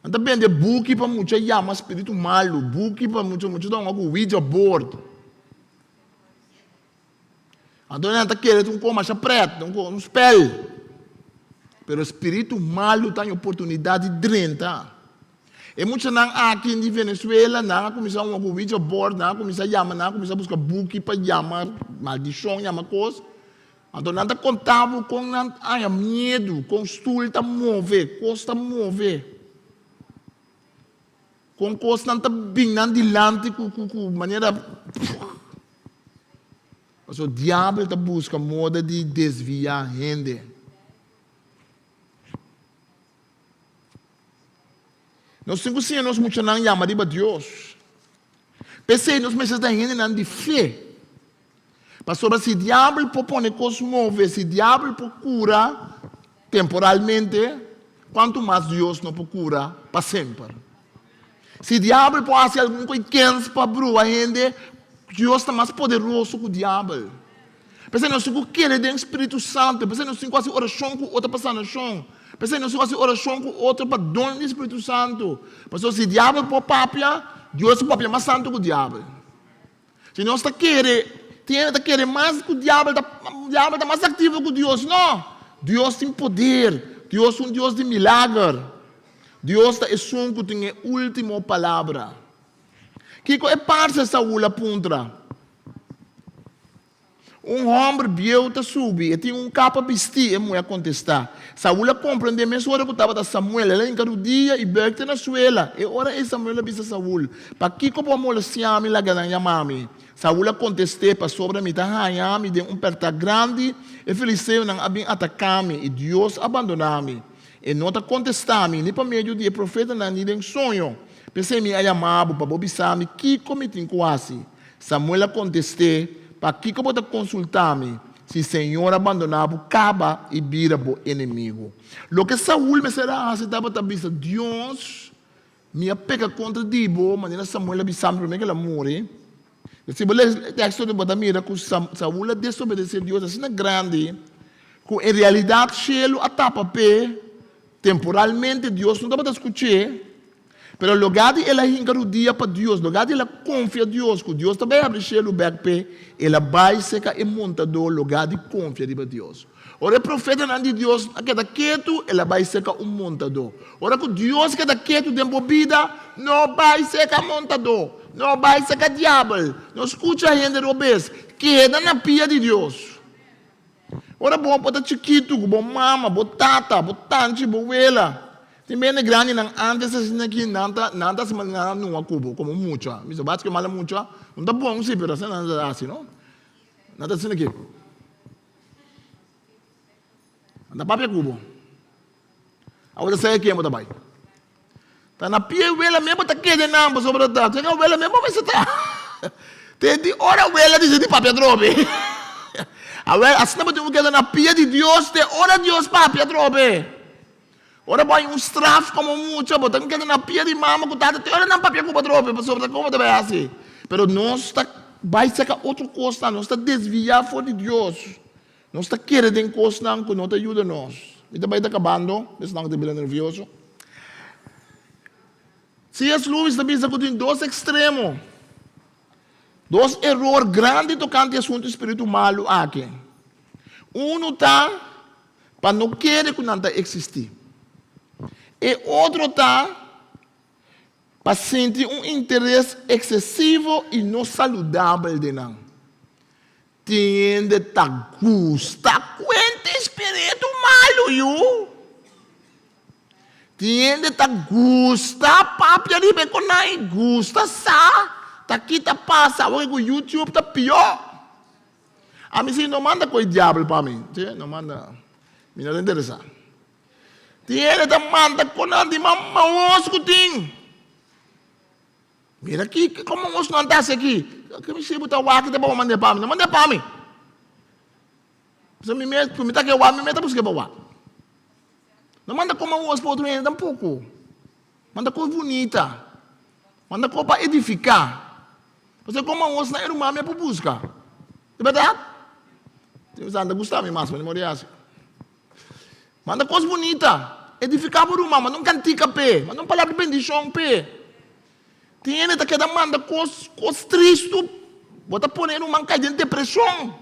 Nan ta bende buki pa mucha yama spiritu malu, buki pa mucha, mucha ta hunga ku ouija board. Anto nan ta kere ta un kos masha pret, un kos, un spel. Pero spiritu malu ta haña oportunidat di drenta. E muchanan aki di Venezuela, nan a kuminsá hunga ku Ouija board, nan a kuminsá yama, nan a kuminsá buska buki pa yama maldishon, yama kos. Anto nan ta konta bo kon nan haña miedu, kon stul ta move, kos ta move. Kon kosnan ta bin nan dilanti ku ku ku manera Pasobra diabel ta buska moda di desviá hende. Nos tin ku siña nos muchanan yama riba Dios. P'esei nos mester ta hendenan di fe. Pasobra si diabel por pone kos move, si diabel por kura temporalmente, kuantu mas Dios no por kura pa semper? Si diabel por hasi algun kos kens pa brua hende, Dios ta mas poderoso ku diabel. P'esei nos tin ku kere den Spiritu Santu, p'esei nos tin ku hasi orashon ku otro pa sanashon, p'esei nos tin ku hasi orashon ku otro pa don di Spiritu Santu. Pasobra si diabel por papia, Dios ta papia mas santu ku diabel. Si nos ta kere, tin hende ta kere mas ku diabel ta, diabel ta mas aktivo ku Dios. No! Dios tin poder. Dios un Dios di milager. Dios ta esun ku tin e último palabra. Kiko e parse Saul a puntra? Un hòmber bieu ta subi, e tin un kapa bistí, e muhé a kontestá. Saul a komprendé mesora ku tabata Samuel. El a hinka rudia i bùik te na suela. E ora ei Samuel a bisa Saul, Pakiko bo a molestiá mi laga nan yama mi? Saul a kontest'é, Pasobra mi ta haña mi den un pèrtá grandi, e filisteonan a bin ataká mi, i Dios a bandoná mi. E no ta kontestá mi, ni pa medio di e profetanan ni den soño. P'esei mi a yama bo pa bo bisa mi kiko mi tin ku hasi. Samuel a kontest'é, Pakiko bo ta konsultá mi, si señor a bandoná bo kaba i bira bo enemigu? Loke Saul mester a hasi tabata bisa, Dios, mi a peka kontra di bo, manera Samuel a bisa mi promé ku el a muri. Si bo lesa e teksto bo ta mira ku Saul a desobedesé Dios asina grandi ku en realidat shelu a tapa p'e temporalmente, Dios no tabata skuch'é. Pero lugá di el a hinka rudia pa Dios, lugá di el a konfia Dios ku Dios ta bai habri shelu bèk p'e, el a bai serka e montadó lugá di konfia riba Dios. Ora e profetanan di Dios a keda ketu, el a bai serka un montadó. Ora ku Dios keda ketu den bo bida, no bai serka montadó, no bai serka diabel, no skucha hende robes, keda na pia di Dios. Ora bo por ta chikitu ku bo mama, bo tata, bo tanchi, bo wela. Tin bende grandinan antes asina ki nan ta nan ta hasi manera nan nua ku bo komo mucha. Mi sa bats ke mala mucha no ta bon si pero asina nan ta hasi no. Nan ta asina ki. Nan ta papia ku bo. Awor ta sa e ken bo ta bai. Ta na pie wela mes bo ta kede nan pasobra ta chega wela mes bo mester ta. Te di ora wela disidí papia atrobe. Awel asina bo tin ku keda na pia di Dios te ora Dios papia atrobe. Ora bo haña un straf komo mucha bo ta keda na pia di mama ku tata te ora nan papia ku bo atrobe pasobra ta kon bo ta bai hasi. Pero nos ta bai saka otro kosnan, nos ta desviá for di Dios. Nos ta kere den kosnan ku no ta yuda nos. Mi ta bai ta kabando, esnan ku ta bira nervioso. CS. Lewis ta bisa ku tin dos ekstremo, dos eror grandi tokante e asuntu di spiritu malu aki. Unu ta pa no kere ku nan ta eksistí. E otro ta pa sinti un interes eksesivo i no saludabel den nan. Tin hende ta gusta kuenta e spiritu malu yu. Tin hende ta gusta papia riba e konai, gusta sa ta ki ta pasa. Awor ku YouTube ta pió. Ami si no manda koe diabel pa mi, si no manda, mi no ta interesa. Tin hende ta manda konan di mas maos ku tin. Mira ki komo nos nan ta hasi aki. Ke mi si bo ta wak ta bo manda pa mi. No manda pa mi. Pasobra mi mes, ku mi ta ke wak, mi mes ta buska pa wak. No manda koma wos pa otro hende tampoko. Manda kos bunita. Manda kos pa edifiká. Pasobra koma wos na e ruman mi a por buska. Di bèrdat? Tin sa ta gusta mi mas, mi no mori hasi. Manda kos bunita. Edifiká bo ruman. Manda un kantika p'e. Manda un palabra di bendishon p'e. Tin hende ta keda manda kos, kos tristu. Bo ta pone e ruman kai den depreshon.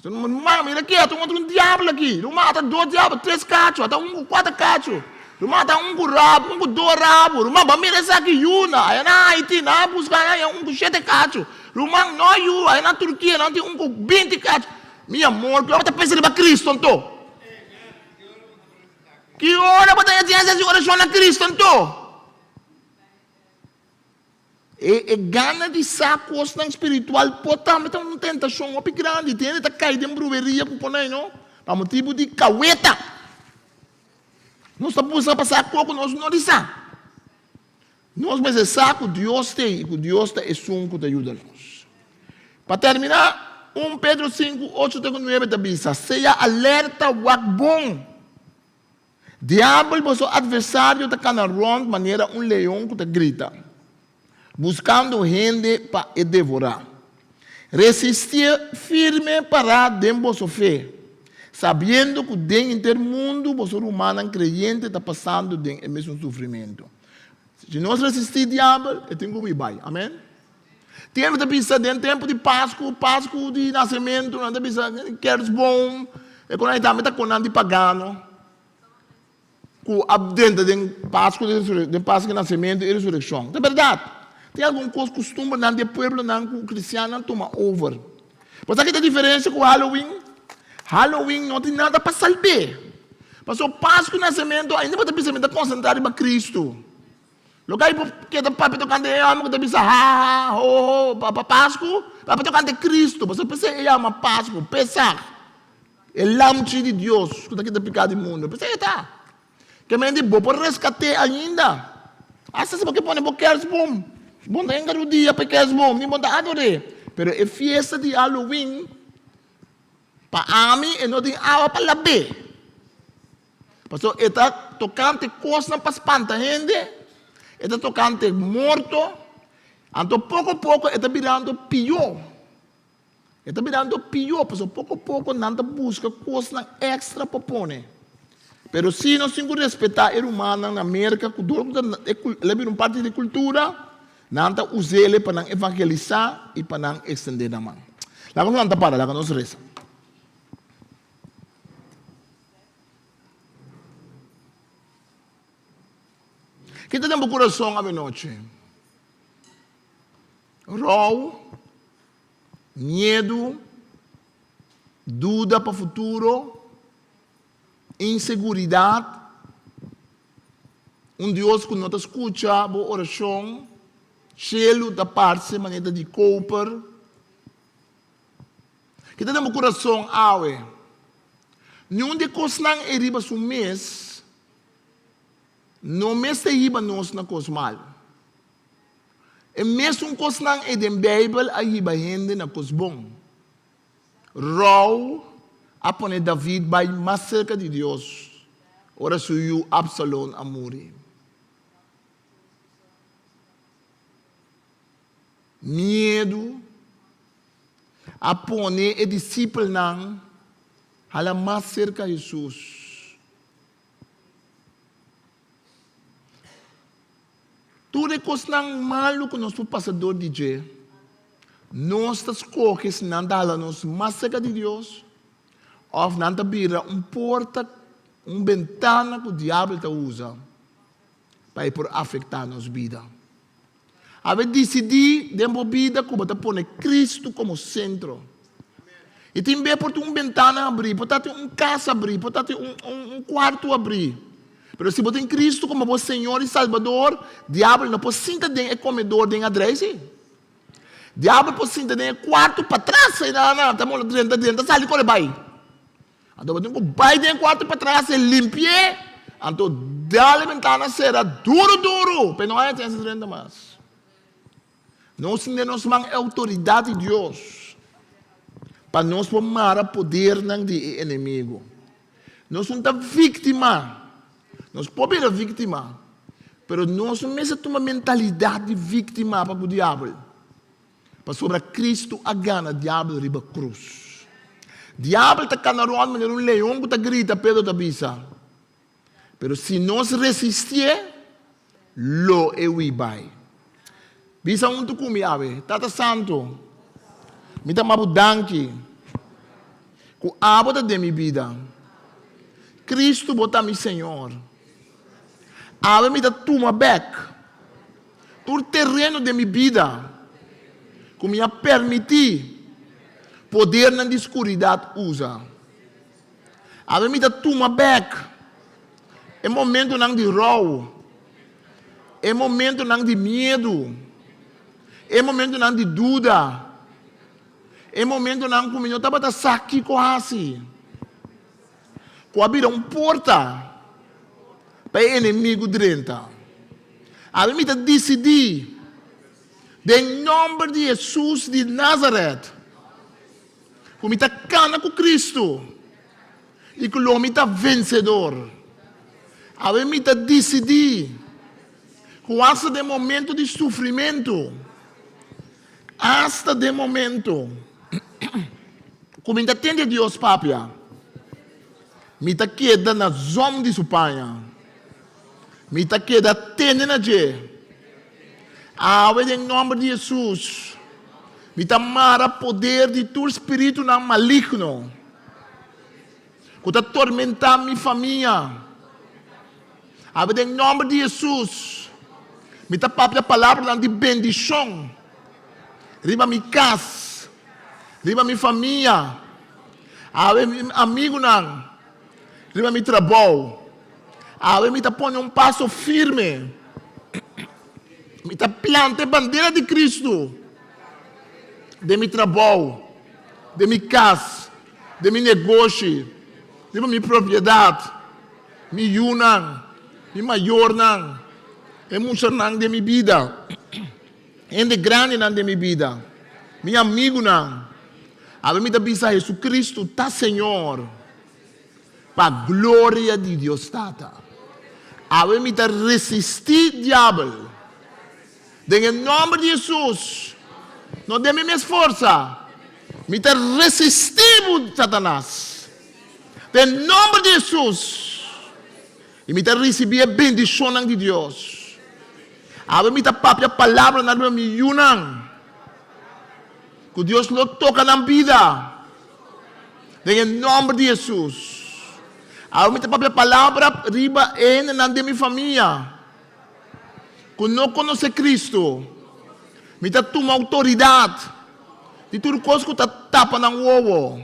Ruman, mira aki, ata un otro un diabel aki. Ruman, ata dos diabel, tres kachu, ata un ku kuater kachu. Ruman, ata un ku rabu, un ku dos rabu. Ruman, bo a mira esaki yu na, aya na Haiti, nan a buska nan haña un ku shete kachu. Ruman, no yu, aya na Turkia, nan tin un ku binti kachu. Mi amor, ki ora bo ta pensa riba Cristo anto? Ki ora bo ta haña hasi orashon na Cristo anto? E e gana di sa kosnan spiritual por tambe ta un tentashon hopi grandi. Tin hende ta kai den brueria ku konai no, pa motibu di kaweta. Nos ta buska pa sa kos ku nos no di sa. Nos mester sa ku Dios t'ei i ku Dios ta esun ku ta yuda nos. Pa terminá, un Pedro sinku, ocho te ku nuebe ta bisa, Sea alerta, wak bon. Diabel, boso adversario, ta kana rònt manera un leon ku ta grita, buskando hende pa e devorá. Resistié firme pará den boso fe, sabiendo ku den henter mundu boso rumannan kreyente ta pasando den e mesun sufrimentu. Si nos resistí Diabel, e tin ku hui bai. Amèn. Tin hende ta bisa den tempu di Pasku, Pasku di nasementu, nan ta bisa kerstboom, e kon ei tambe ta konan di pagano ku a drenta den Pasku di den Pasku di nasementu i resurekshon. Ta bèrdat, tin algun kos kustumbernan di e pueblonan ku kristiannan tuma over. Bo sa ki ta diferensia ku Halloween? Halloween no tin nada pa salb'é. Pasobra Pasku di nasementu ainda bo ta bisa mi ta konsentrá riba Kristu. Loke ai por keda papia tokante e hòmber ku ta bisa ha ha, ho ho pa pa Pasku, papia tokante Kristu, pasobra p'esei e yama Pasku, Pesach, e Lamchi di Dios ku ta kita piká di mundu, p'esei e ta. Ke men di bo por reskat'é ainda. Asta si bo ke pone bo kersboom, bo no ta hinka rudia pa e kersboom, ni bo no ta ador'é. Pero e fiesta di Halloween, pa ami e no tin awa pa lab'é. Pasobra e ta tokante kosnan pa spanta hende, e ta tokante morto, anto poko poko e ta birando pió. E ta birando pió pasobra poko poko nan ta buska kosnan èkstra pa pone. Pero si nos tin ku respetá e rumannan na Merka ku dor ku ta el a bira un parti di kultura, nan ta us'el pa nan evangelisá i pa nan ekstendé nan man. Laga nos lanta para, laga nos resa. Ki ta den bo kurason avenochi? Rou, miedu, duda pa futuro, inseguridat, un Dios ku no ta skucha bo orashon, shelu ta parse manera di koper. Ki ta den bo kurason awe? Niun di e kosnan ei riba su mes no mester hiba nos na kos malu. E mesun kosnan ei den Beibel a hiba hende na kos bon. Rou a pone David bai mas serka di Dios ora su yu Absalon a muri. Miedu a pone e disipelnan hala mas serka Hesus. Tur e kosnan malu ku nos por pasa dor di dje, nos ta skohe si nan ta hala nos mas serka di Dios òf nan ta bira un porta, un bentana ku diabel ta usa pa e por afektá nos bida. Awe disidí den bo bida ku bo ta pone Kristu komo sentro. I tin bes por tin un bentana abrí, por ta tin un kas abrí, por ta tin un kuarto abrí. Pero si bo tin Kristu komo bo Señor i Salbador, diabel no por sinta den e komedor den adrès ei. Diabel por sinta den e kuarto patras ei, nan nan ta molo drenta drenta sali kore bai. Anto bo tin ku bai den e kuarto patras e limpi'é, anto dal e bentana sera duru duru pa e no haya chèns di drenta mas. Nos tin den nos man e outoridat di Dios. Pa nos por mara podernan di e enemigo. Nos no ta víktima. Nos por bira víktima, pero nos no mester tuma mentalidat di víktima pa ku diabel. Pasobra Kristu a gana diabel riba krus. Diabel ta kana rònt manera un leon ku ta grita, Pedro ta bisa. Pero si nos resistié, lo e hui bai. Bisa huntu ku mi awe, Tata Santu, mi ta maba bo danki ku abo ta den mi bida. Kristu bo ta mi Señor. Awe mi ta tuma bèk tur tereno den mi bida ku mi a permití podernan di skuridat usa. Awe mi ta tuma bek e momentonan di rou, e momentonan di miedu, e momentonan di duda, e momentonan ku mi no tabata sa kiko hasi, ku a bira un porta pa e enemigu drenta. Awe mi ta disidí den nòmber di Hesus di Nazaret. Ku mi ta kana ku Kristu i ku lo mi ta vensedor. Awe mi ta disidí ku asta den momentu di sufrimentu, asta den momentu ku mi ta tende Dios papia, mi ta keda na zòm di su paña, mi ta keda tene na dje. Awe den nòmber di Hesus, mi ta mara poder di tur spiritunan maligno ku ta tormentá mi famia. Awe den nòmber di Hesus, mi ta papia palabranan di bendishon riba mi kas, riba mi famia, awe mi amigunan, riba mi trabou. Awe mi ta pone un paso firme. Mi ta planta e bandera di Cristo den mi trabou, den mi cas, den mi negoshi, riba mi propiedad, mi yunan, mi mayornan, e muchanan den mi bida, hende grandinan den mi bida, mi amigunan. Awe mi ta bisa Jesucristo ta Señor. Pa gloria di Dios Tata. Awe mi ta resistí diabel. Den e nòmber di Hesus, no den mi mes forsa, mi ta resistí bo, Satanas. Den nòmber di Hesus, i mi ta risibí e bendishonnan di Dios. Awe mi ta papia palabranan riba mi yunan, ku Dios lo toka nan bida. Den e nòmber di Hesus. Awe mi ta papia palabra riba e hendenan den mi famia ku no konosé Kristu. Mi ta tuma outoridat di tur kos ku ta tapa nan wowo,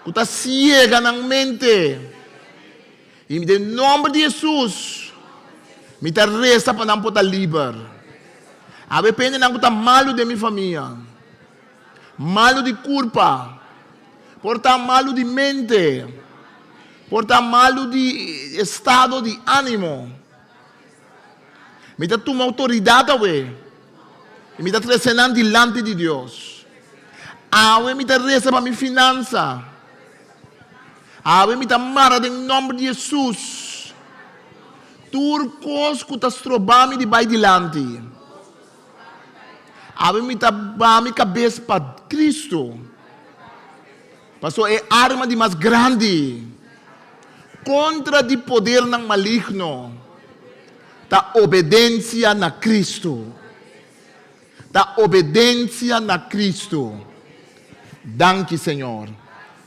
ku ta siega nan mente. I den nòmber di Hesus mi ta resa pa nan por ta liber. Awe pa e hendenan ku ta malu den mi famia. Malu di kurpa, por ta malu di mente, por ta malu di estado di ánimo. Mi ta tuma outoridat awe i mi ta trese nan dilanti di Dios. Awe mi ta resa pa mi finansa. Awe mi ta mara den nòmber di Hesus tur kos ku ta stroba mi di bai dilanti. Awe mi ta baha mi kabes pa Cristo, pasobra e arma di mas grandi kontra di podernan maligno ta obedensia na Cristo. Ta obedensia na Cristo. Danki Señor.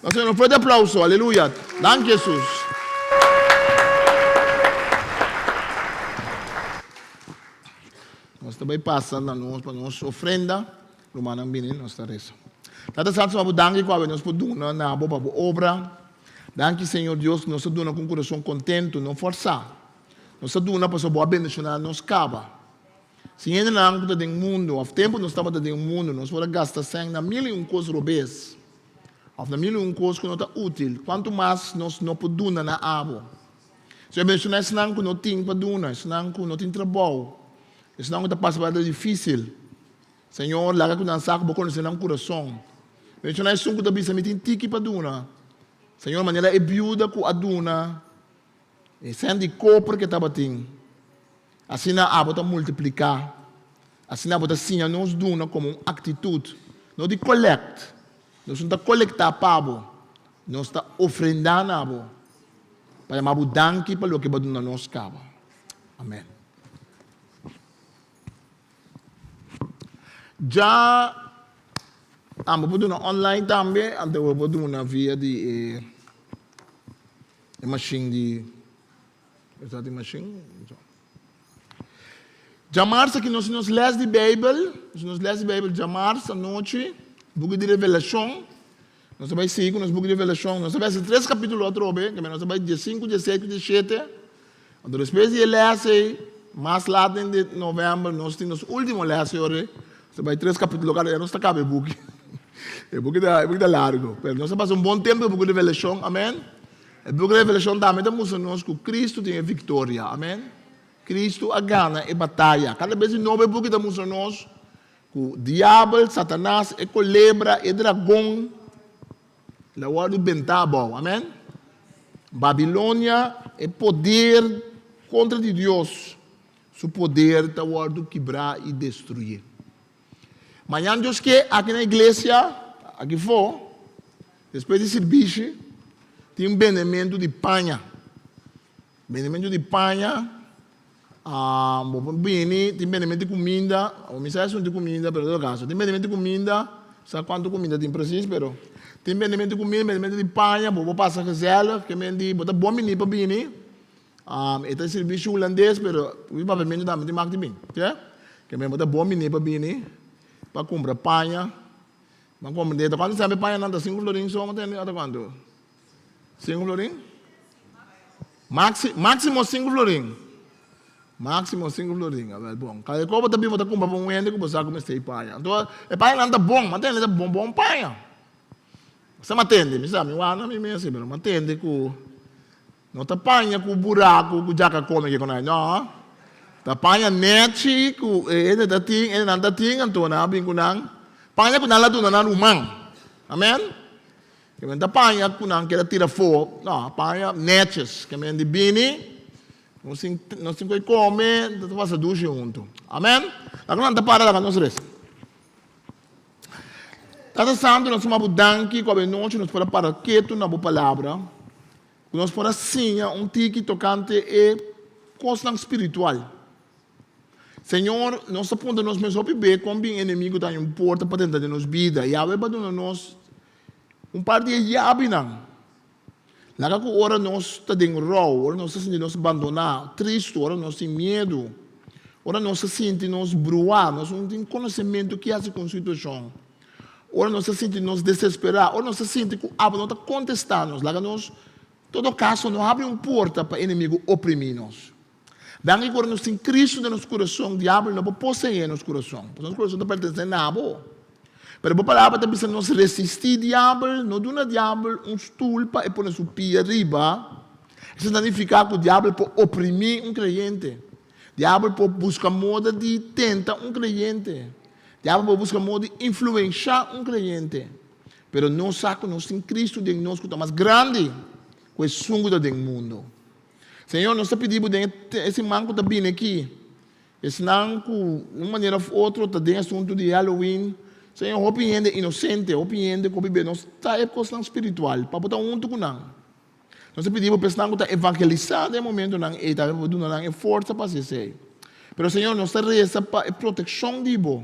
Nos Señor un fuerte aplauso. Aleluya. Danki Jesus. Nos ta bai pasa na nos pa nos ofrenda. Rumannan bini, nos ta resa. Tata Santo, nos bo danki ku awe nos por duna na bo pa bo obra. Danki, Señor Dios, ku nos ta duna ku un kurason kontentu, no forsá. Nos ta duna pasobra bo a bendishoná nos kaba. Si hendenan ku ta den mundu, òf tempu nos tabata den mundu, nos por a gasta sèn na mil i un kos robes, òf na mil i un kos ku no ta útil, kuantu mas nos no por duna na abo? Señor bendiciona esnan cu no tin pa duna, esnan cu no tin trabou, esnan cu ta pasa por algo dificil. Señor, laga cu nan sa cu bo conoce nan curason. Bendishoná esun ku ta bisa, Mi tin tiki pa duna. Señor, manera e biuda ku a duna e sèn di koper ku e tabatin, asina abo ta multipliká, asina abo ta siña nos duna komo un aktitut, no di kolèkt. Nos no ta kolektá pa bo, nos ta ofrendá na bo pa yama bo danki pa loke bo a duna nos kaba. Amèn. Dja amo por duna online tambe, anto bo por duna via di e e machine di esta di machine. Djamars aki nos nos les di Bijbel, nos nos les di Bijbel djamars anochi, buki di Revelashon. Nos ta bai sigui ku nos buki di Revelashon. Nos ta bai hasi tres kapítulo atrobe, kende nos ta bai diesinku, diesseis ku diesshete. Anto despues di e lès ei, mas lat den di novèmber, nos tin nos último lès ei ora. Nos ta bai tres kapítulo kada dia, nos ta kaba e buki. E buki ta, e buki ta largu, pero nos a pasa un bon tempu ku e buki di Revelashon, amèn. E buki di Revelashon tambe ta mustra nos ku Kristu tin e viktoria, amèn. Kristu a gana e bataya. Kada bes di nobo e buki ta mustra nos ku diabel, Satanas, e kolebra, e dragon, el a wòrdu bentá abou. Amèn. Babilonia, e poder kontra di Dios, su poder ta wòrdu kibrá i destruí. Mañan Dios ke, aki na iglesia, aki fo, despues di sirbishi, tin bendementu di paña. Bendementu di paña, bo por bini, tin bendementu di kuminda, awor mi sa esun di kuminda, pero en todo kaso, tin bendementu di kuminda, sa kuantu kuminda tin presis, pero tin bendementu di kuminda, bendementu di paña, bo por pasa gezellig, ke men di bo ta bon bini pa bini, e ta sirbishi hulandes, pero ku papiamentu tambe tin mak di bin, oke, ke men bo ta bon bini pa bini pa kumpra paña, bo a komprende, ta kuantu semper pañanan ta sinku florin so, bo tende, ota kuantu? Sinku florin? Maxi, maximo sinku florin. Maximo sinku florin. Awel, bon. Kada ko bo ta bin bo ta kumpra pa un hende ku bo sa ku mester e paña. Anto, e pañanan ta bon, mi a tende ta bon, bon paña. Sa mi a tende, mi sa, mi wak na mi mes, pero mi a tende ku no ta paña ku buraku ku djaka kome ke konai, no. Ta paña nechi ku e hende ta tin, e hendenan ta tin, anto nan a bin ku nan paña ku nan la duna nan ruman. Amen. Ke men ta paña ku nan keda tira afó, no, paña netjes. Ke men di bini, nos tin, nos tin ku e kome, nos ta pasa dushi huntu. Amen? Laga nan ta para, laga nos resa. Tata Santu, nos tuma bo danki ku abenochi nos por a para ketu na bo palabra, ku nos por a siña un tiki tokante e kosnan spiritual. Señor, nos ta puntra nos mes hopi be kon bin enemigo ta haña un porta pa drenta den nos bida. Yahweh ba duna nos un par di e yabinan. Laga ku ora nos ta den rou, ora nos ta sinti nos bandoná, tristu, ora nos tin miedu, ora nos ta sinti nos bruá, nos no tin konosementu ki hasi ku un situashon, ora nos ta sinti nos desesperá, ora nos ta sinti ku abo no ta kontestá nos, laga nos, todo kaso, no habri un porta pa enemigu oprimí nos. Danki ku ora nos tin Kristu den nos kurason, diabel no por poseé nos kurason, pasobra nos kurason ta pertensé na bo. Pero bo palabra ta bisa nos resistí diabel, no duna diabel un stul pa e pone su pia riba. Esei ta nifiká ku diabel por oprimí un kreyente. Diabel por buska moda di tenta un kreyente. Diabel por buska moda di influenshá un kreyente. Pero nos sa ku nos tin Kristu den nos ku ta mas grandi ku esun ku ta den mundu. Señor, nos ta pidi bo den e siman ku ta bini aki, esnan ku un manera òf otro ta den asuntu di Halloween, Señor, hopi hende inosente, hopi hende ku hopi bes nos ta e kosnan spiritual, pa bo ta huntu ku nan. Nos ta pidi bo pa esnan ku ta evangelisá den e momentunan ei tambe pa bo duna nan e forsa pa hasi esei. Pero Señor, nos ta resa pa e protekshon di bo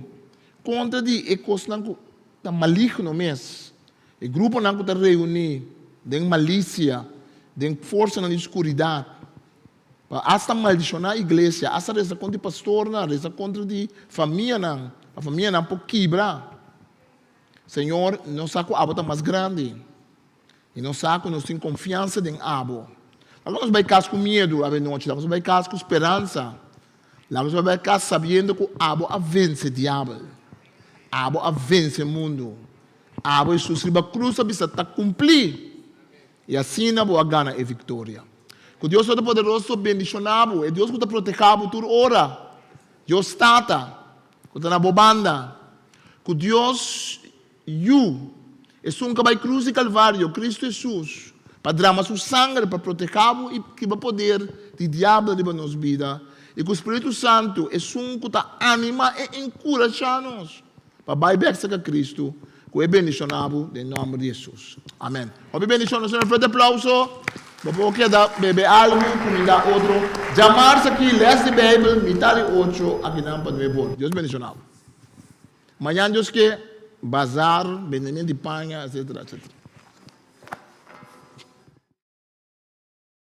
kontra di e kosnan ku ta maligno mes. E gruponan ku ta reuní den malisia, den forsanan di skuridat, pa asta maldishoná iglesia, asta resa kontra di pastornan, resa kontra di famianan, pa famianan por kibra. Señor, nos sa ku abo ta mas grandi, i nos sa ku nos tin konfiansa den abo. Laga nos bai kas ku miedu avenochi, laga nos bai kas ku speransa, laga nos bai kas sabiendo ku abo a vense diabel, abo a vense mundu. Abo Hesus riba krus a bisa, Ta kumplí! I asina bo a gana e viktoria. Ku Dios Todopoderoso bendishoná bo, e Dios ku ta protehá bo tur ora, Dios Tata, ku ta na bo banda. Ku Dios Yu. Esun ku a bai krus di Kalvario, Kristu Hesus, pa drama su sanger pa protehá bo i kiba poder di diabel riba nos bida, i ku Spiritu Santu, esun ku ta animá i enkurashá nos pa bai bèk serka Kristu, ku e bendishoná bo den nòmber di Hesus. Amèn. Hopi bendishon. Nos un fuerte aplauso. Bo por keda bebe algu, kumindá otro. Djamars aki lès di Beibel, mitá di ocho, akinan pa nueb'or. Dios bendishoná bo. Mañan Dios ke, bazar, bendemento di paña, etcetera, etcetera.